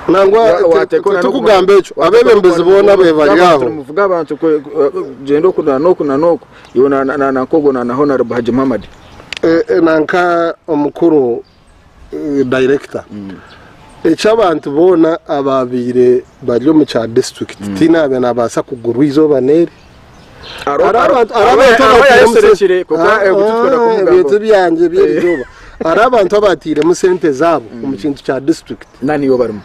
Nangwa Wateeka ona tikugamba ekyo abebembezi boona be bari aho. Muvuga abantu gyenda oku na n'oku na n'oku iwe na na na nk'ogwo na na Honorable Haji Muhammad. Nanka omukuru director eky'abantu boona ababaire bari omu kya district tihaine abaire nabaasa kugurwa eizooba n'eri. Ebintu byangye by'erizooba hariho abantu abatairemu sente zaabo omu kintu kya district Naniiwe barimu?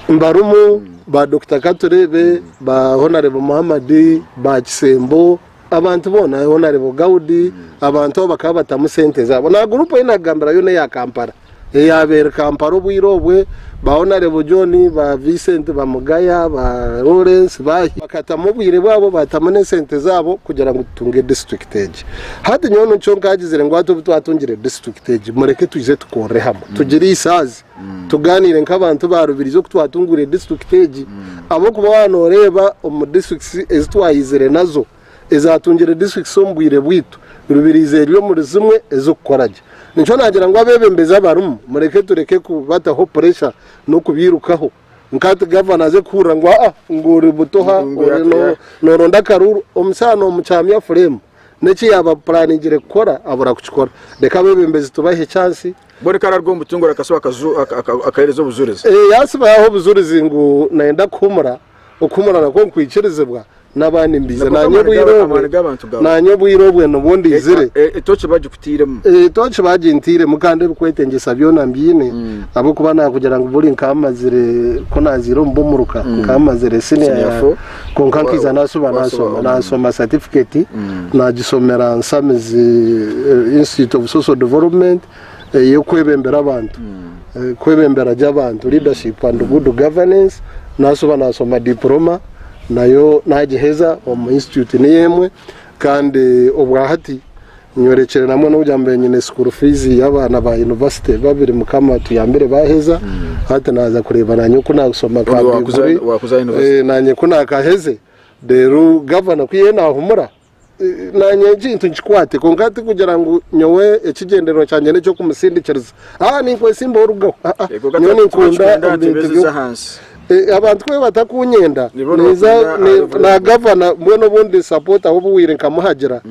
Mbarimu ba Dokita Katureebe, ba Honarebo Muhammad, ba Kisembo, abantu boona Honarebo Gaudi, abantu abo bakaba batamu sente zaabo. Na gurupu ei nakugambira yoona eya Kampala eyabaire Kampala obwire obwe, ba Honarebo John, ba Vincent Bamugaya, ba Lawrence baahi, bakatamu obwire bwabo batamu n'esente zaabo kugira ngu tutunge disiturikiti egi. Hati nyowe nikyo nkagizire ngu hati obu twatungire disiturikiti egi mureke twije tukorere hamwe tugire isaazi. Tugaaniire nk'abantu ba Rubirizi oku twatungwire disiturikiti egi ahabw'okuba waaba nooreeba omu disiturikiti ezi twayizire nazo ezatungire disiturikiti omu bwire bwaitu, Rubirizi eri omuri zimwe ezirikukora gye. Nikyo naagira ngu abeebembezi abarimu mureke tureke kubataho puresha n'okubairukaho nka hati gavana aze kuhurira ngu aa ngu ori butoha ori nooronda akaruuru, omusaana noomukyamya fureemu n'eki yaaba apuraningire kukora abura kukikora. Reka abeebembezi tubahe chansi. Mbwenu ka ararwa omu butungura akasiba akahereza obujurizi. Yaasiba yaaha obujurizi ngu nayenda kuhumura, okuhumura nakwo nikwikirizibwa n'abandi mbiize. Naanye obwire obwe, naanye obwire obwe nibwo ndaizire. Etoki bagikutairemu? Etoki bagintairemu kandi ebikwetengyesa byona mbiine ahabw'okuba naakugira ngu buri nkamazire ku naaziire omu b'omuruka nkamazire siniya ya kwonka nkaija naashuba naashoma, naashoma satifiketi Naagisomera Nsamizi Institute of Social Development ey'okwebembera abantu, kwebembera gye abantu, leadership and good governance. Naashuba naashoma diploma nayo naagiheza omu institute niyo emwe kandi obwahati nyorekire namwe n'okugira ngu mbaire nyine school fees y'abaana ba university babiri Mukama atuyambire baaheza hati naaza kureeba naanye oku naashoma ka degree naanye ku naakaheze. Reero gavana ku yaaba naahumura, naanye ekintu nkikwate. Kwonka tikugira ngu nyowe ekigyendererwa kyangye n'eky'okumusindikiriza. Aa ninkwesimbaho orugaho. Aa nyowe ninkunda omu bintu byo. Abantu ku batakunyenda, ninza na gavana mbwenu obundi sapoota ahu obu nkamuhagira.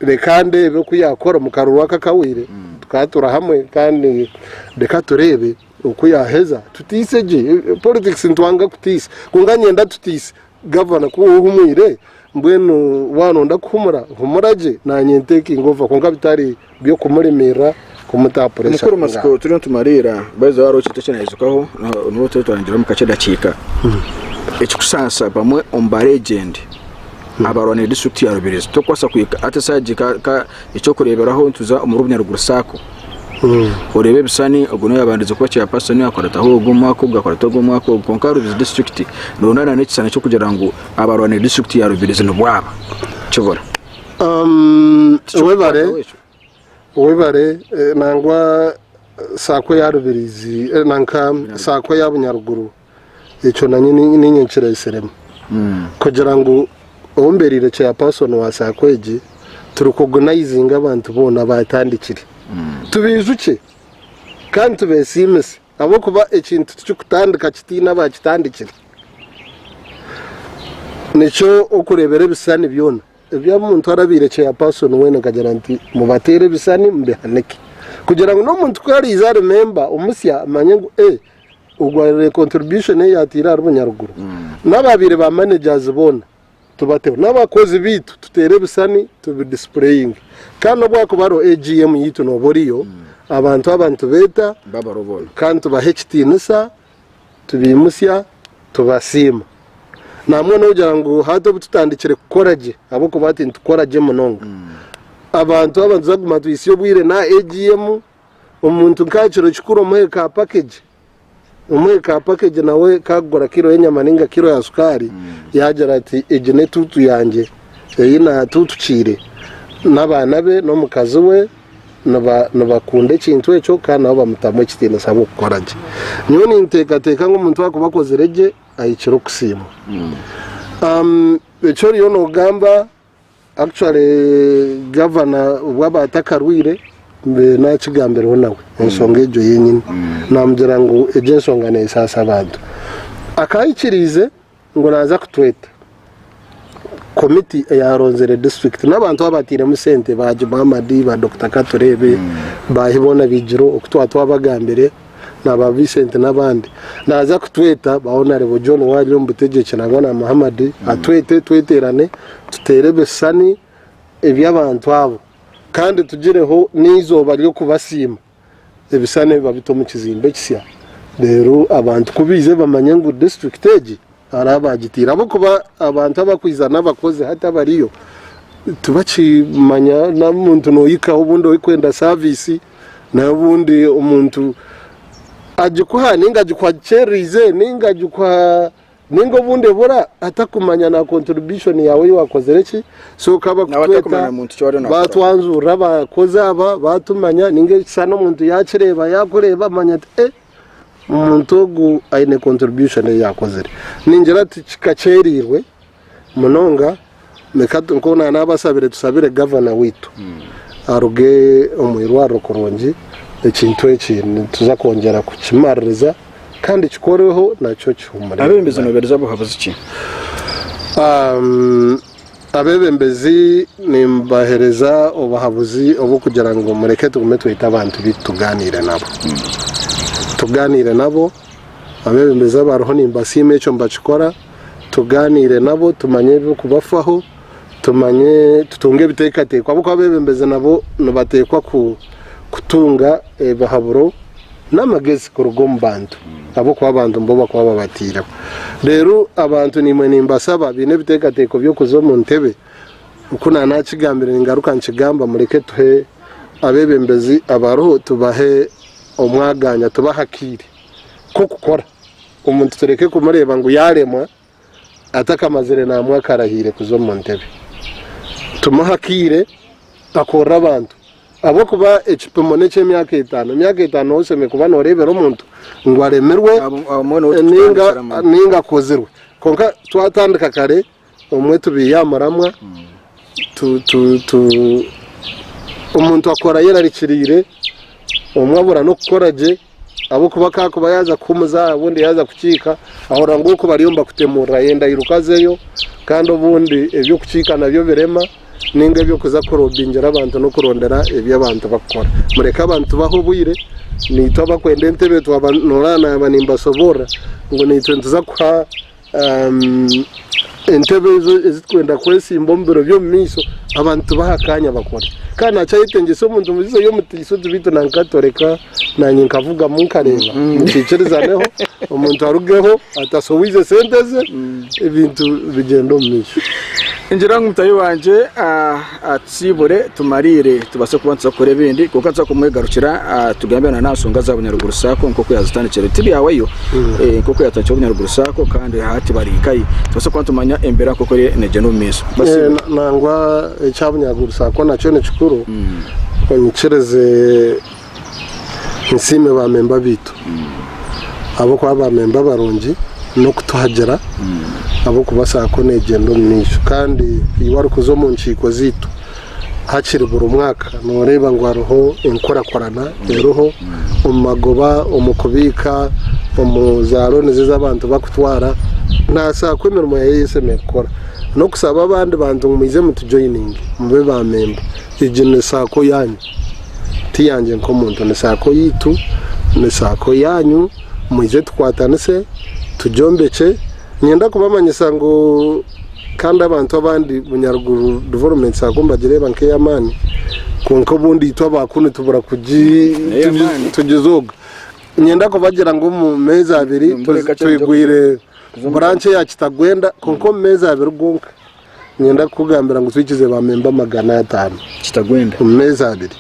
Reka ndeebe oku yaakora omu karuru aka akahweire, tukaba hamwe kandi reka tureebe oku yaaheza tutiise gye. Politics nitwanga kutiisa kwonka niinyenda tutiise. Gavana ku ohumwire mbwenu waaba nooyenda kuhumura, humura gye naanye ntekinge ova kwonka bitari by'okumuremeerera kumutaho puresha. Mukuru Matsiko turiyo nitumariira by the way hariho ekintu eki naijukaho nobu turiyo turangiraho omu kakye dakiika. Ekikusaasa bamwe omu ba legend abarwanire disiturikiti ya Rubirizi tokubaasa kuhika hati eshaaha egi ka ekyokureeberaho nituza omuri Obunyaruguru saako oreebe ebishushani ogu niwe yaabandize kuba chairperson akurataho ogu omwaka ogu akurataho ogu omwaka ogu kwonka Rubirizi disiturikiti noona n'ekishushani ky'okugira ngu abarwanire disiturikiti ya Rubirizi nibo aba kibura. Webare Webare nangwa saako ya Rubirizi nanka saako ya Bunyaruguru ekyo nanye ninye nkiresiremu kugira ngu ou mbereire chairperson wa saako egi turi kuorganizinga abantu boona abatandikire tubaijukye kandi tubesiimise ahabw'okuba ekintu tikikutandika kitaine abakitandikire nikyo okureebera ebishushani byona. Eby'omuntu arabaire chairperson weena nkagira nti mubateere ebisani mubihanike kugira ngu n'omuntu ku ariija ari member omusya amanye ngu eh ogu aine contribution ei yateire ahari Bunyaruguru. N'ababaire ba managers boona tubateho n'abakozi baitu tuteere ebisani tubi displayinge kandi n'obu hakuba hariho AGM yaitu nooba oriyo abantu aba nitubeeta Babaroboora. kandi tubahe ekitiinisa. Tubiimutsya, tubasiima. Nambwenu nogira ngu hati obu tutandikire kukora gye, ahabw'okuba hati nitukora gye munonga, abantu aba nituza kuguma tuhitsye obwire na AGM, omuntu nk'aha kiro kikuru omuhe ka package, omuhe ka package nawe kakugura kiro y'enyama ninga kiro ya sukaari, yaagira ati egi n'etuutu yangye ei naatuutukiire n'abaana be n'omukazi we. Nibakunda ekintu ekyo kandi nabo bamutamu ekitiinisa ahabw'okukora gye. Nyowe ninteekateeka ngu omuntu akuba akozire gye ahikire okusiimwa. Eki oriyo noogamba actually gavana obu aba atakarwaire mbe naakigambireho nawe enshonga egyo yenyini. Naamugira ngu egyo enshonga neesaasa abantu. Akahikiriize ngu naaza kutweta komiti eyaronzire disiturikiti n'abantu abatairemu sente ba Haji Muhammad, ba Dokita Katureebe, baahi boona baigire oku twaba twabagambire na ba Vincent n'abandi. Naaza kutweta ba Honarebo John waaba omu butegyeki nangwa na Muhammad atwete tweterane tuteere ebishushani eby'abantu abo kandi tugireho n'eizooba ry'okubasiima. Ebishushani ebi babite omu kizimbe ekisya reero abantu ku baije bamanye ngu disiturikiti egi hariho abaagiteire ahabw'okuba abantu abarikwija n'abakozi hati abariyo tibakimanya n'omuntu nohikaho obundi orikwenda saviisi nawe obundi omuntu agikuha ninga agikuha agikyereize ninga agikuha Ninga obundi ebura atakumanya na contribution yawe ei wakozire ki so kaba Nawe kutweta atakumanya muntu ki wariyo nakora. batwanzurira abakozi aba batumanya ninga ekishushani omuntu yakireba yakureba amanya ati eh omuntu ogu aine contribution ei yakozire. Ningira ati kikakyereirwe munonga reka nkoku nabasabire tusabire gavana waitu aruge omu irwariro kurungi ekintu eki nituza kwongyera kukimaririza kandi kikoreho nakyo kihumure. Abebembezi nobereza buhabuzi ki? Abebembezi nimbahereza obuhabuzi obw'okugira ngu mureke tugume twete abantu baitu tuganiire nabo. Tuganiire nabo, abebembezi abariho nimbasiima ekyo nibakikora. Tugaaniire nabo tumanye ebirikubafaho, tumanye tutunge ebiteekateeko ahabw'okuba abeebembezi nabo nibateekwa kutunga ebihaburo n'amagezi kuruga omu bantu ahabw'okuba abantu nibo barikuba babataireho. Reero abantu naimwe nimbasaba abaine ebiteekateeko by'okuza omu ntebe, oku naanakigambire ningaruka nkigamba mureke tuhe abeebembezi abariho tubahe omwaganya tubahe akaire k'okukora. Omuntu tureke kumureeba ngu yaaremwa atakamazire naamwe akarahiire kuza omu ntebe. Tumuhe akaire akorere abantu ahabw'okuba ekipimo n'eky'emyaka etaano. Emyaka etaano oshemereire kuba nooreebera omuntu ngu aremirwe ninga akozirwe. Kwonka twatandika kare obumwe tubiiha aha muramwa, omuntu akora ayerarikiriire, obumwe abura n'okukora gye. Ahabw'okuba ku arikuba yaaza kuhumuza obundi yaaza kukiika, ahurira ngu okwo bariyo nibakutemurira ayenda airuke azeyo kandi obundi eby'okukiika nabyo birema ninga eby'okuza kurobingira abantu n'okurondera ebi abantu barikukora. Mureke abantu tubahe obwire, naitwe abakwenda entebe twaba noreeba naaba nimbasoborora ngu naitwe nituza kuha Entebe ezo ezi turikwenda kwesimba omu biro by'omu maisho abantu tubahe akanya bakore. Kandi nakyayetengyesa omuntu ngu ize omutiise oti beitu nanka toreka nanye nkavugamu nkareeba mukikirizaneho omuntu arugeho atasohwize sente ze ebintu bigyende omu maisho. Ningira ngu mutahi wangye atusiibure tumariire tubaase kuba nituza kukora ebindi kwonka nituza kumwegarukira tugambe na n'aha nshonga za Bunyaruguru Sacco nk'oku yazitandikire tibyahwayo nk'oku yatandikire Bunyaruguru Sacco kandi hati bari nkahi tubaase kuba nitumanya embeera nk'oku eriyo negyenda omu maisho. Nangwa ekya Bunyaruguru Sacco nakyo ni kikuru onyikirize nsiime ba memba baitu ahabw'okuba ba memba barungi n'okutuhagira ahabw'okuba Sacco negyenda omu maisho kandi iwe orikuza omu nkiiko zaitu hakiri buri mwaka noreeba ngu hariho enkurakurana eriho omu magoba, omu kubiika, omu za looni ezi abantu barikutwara na Sacco emirimo yaayo ei eshemereire kukora n'okushaba abandi bantu ngu mwije mutujoyininge mube ba memba egi ni Sacco yaanyu. Ti yangye nk'omuntu, ni saako yaitu, ni saako yaanyu, mwije tukwatanise tugyombekye. Niinyenda kubamanyisa ngu kandi abantu abandi Bunyaruguru Development Sacco nibagireeba nk'ey'amaani kwonka obundi itwe aba kunu tubura kugizooga. Niinyenda kubagira ngu omu meezi abiri twigwire branch eya Kitagwenda kwonka omu meezi abiri gonka niinyenda kukugambira ngu twikize ba memba 500 Kitagwenda. omu meezi abiri.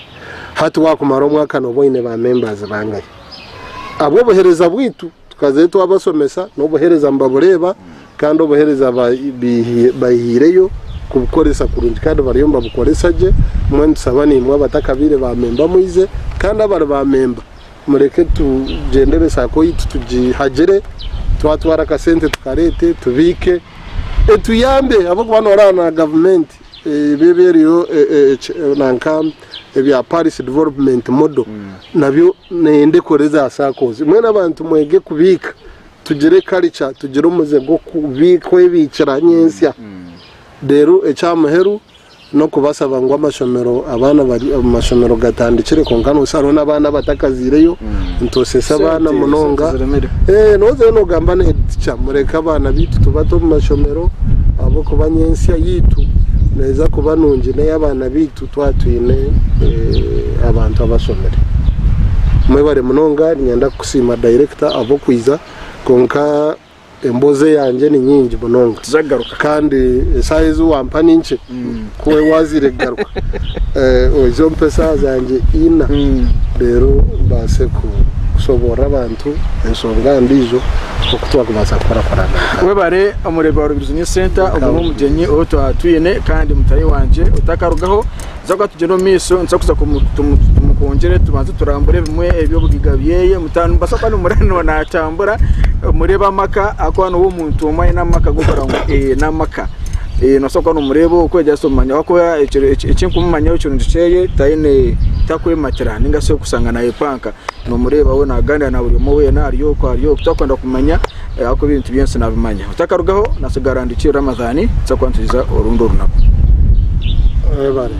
Hati waakumara omwaka nooba oine ba members bangahi? Ahabw'obuheereza bwaitu tukazayo twabashomesa n'obuheereza nibabureeba kandi obuheereza baihaireyo kubukoresa kurungi kandi bariyo nibabukoresa gye. Mbwenu nitusaba naimwe abatakabaire ba memba mwije kandi abari ba memba Mureke tugyendere saako yaitu tugihagire, twatwara akasente tukareete tubiike etuyambe ahabw'okuba nooreeba na gavumenti ebi ebiriyo nanka ebya Paris Development Model nabyo neyenda ekore za saccos. Mbwenu abantu mwege kubiika tugire culture tugire omuze gw'okwebiikira nyentsya reero eky'aha muheru N'okubasaba ngu amashomero abaana bari omu mashomero gatandikire kwonka noshusha hariho n'abaana abatakazaireyo nitwosesa abaana munonga nozayo nogamba na head teacher mureke abaana baitu tubate omu mashomero ahabw'okuba nyentsya yaitu neeza kuba nungi n'ey'abaana baitu twaba twine abantu abashomire. Mwebare munonga niinyenda kukusiima director ahabw'okwija kwonka Emboozi eyangye ni nyingi munonga Tuza kugaruka. kandi eshaaha ezi wampa ni nkye ku we waaziire kugaruka Eh, oije ompe eshaaha zangye ina reero mbaase ku- kushoboorora abantu enshonga endiijo oku twakubaasa kukurakurana. Webare omureebi wa Rubirizi News Center, ogu n'omugyenyi ou twaba twine kandi mutahi wangye otakarugaho. Tuza kuba tugyenda omu maisho nituza kuza tumukungyere tubanze turambure ebimwe eby'obugaiga byeye. Nimubaasa kuba nimureba natambura mureebe amaka ahakuba niwe omuntu omwe aine amaka ag'okugira ngu n'amaka. Noobaasa kuba nomureeba okwe just omanya ahakuba ekinkumumanyaho ekirungi kyeye taine takwematira ninga shi okushanga nayepanka. Nomureeba we nagaanira na buri omwe weena ari oku ari oku takwenda kumanya ahakuba ebintu by'ensi nabimanya. Otakarugaho natsigara ndi Ramadhan nituza kuba nitwija orundi orunaku. Webare.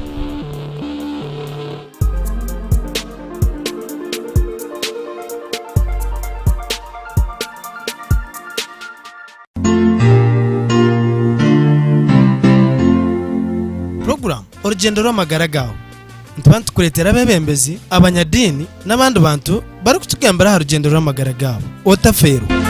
Puroguraamu Orugyendo rw'Amagara Gaawe nituba nitukureetera abeebembezi, abanyadiini n'abandi bantu barikutugambira aha rugyendo rw'amagara gaabo. Otafeerwa!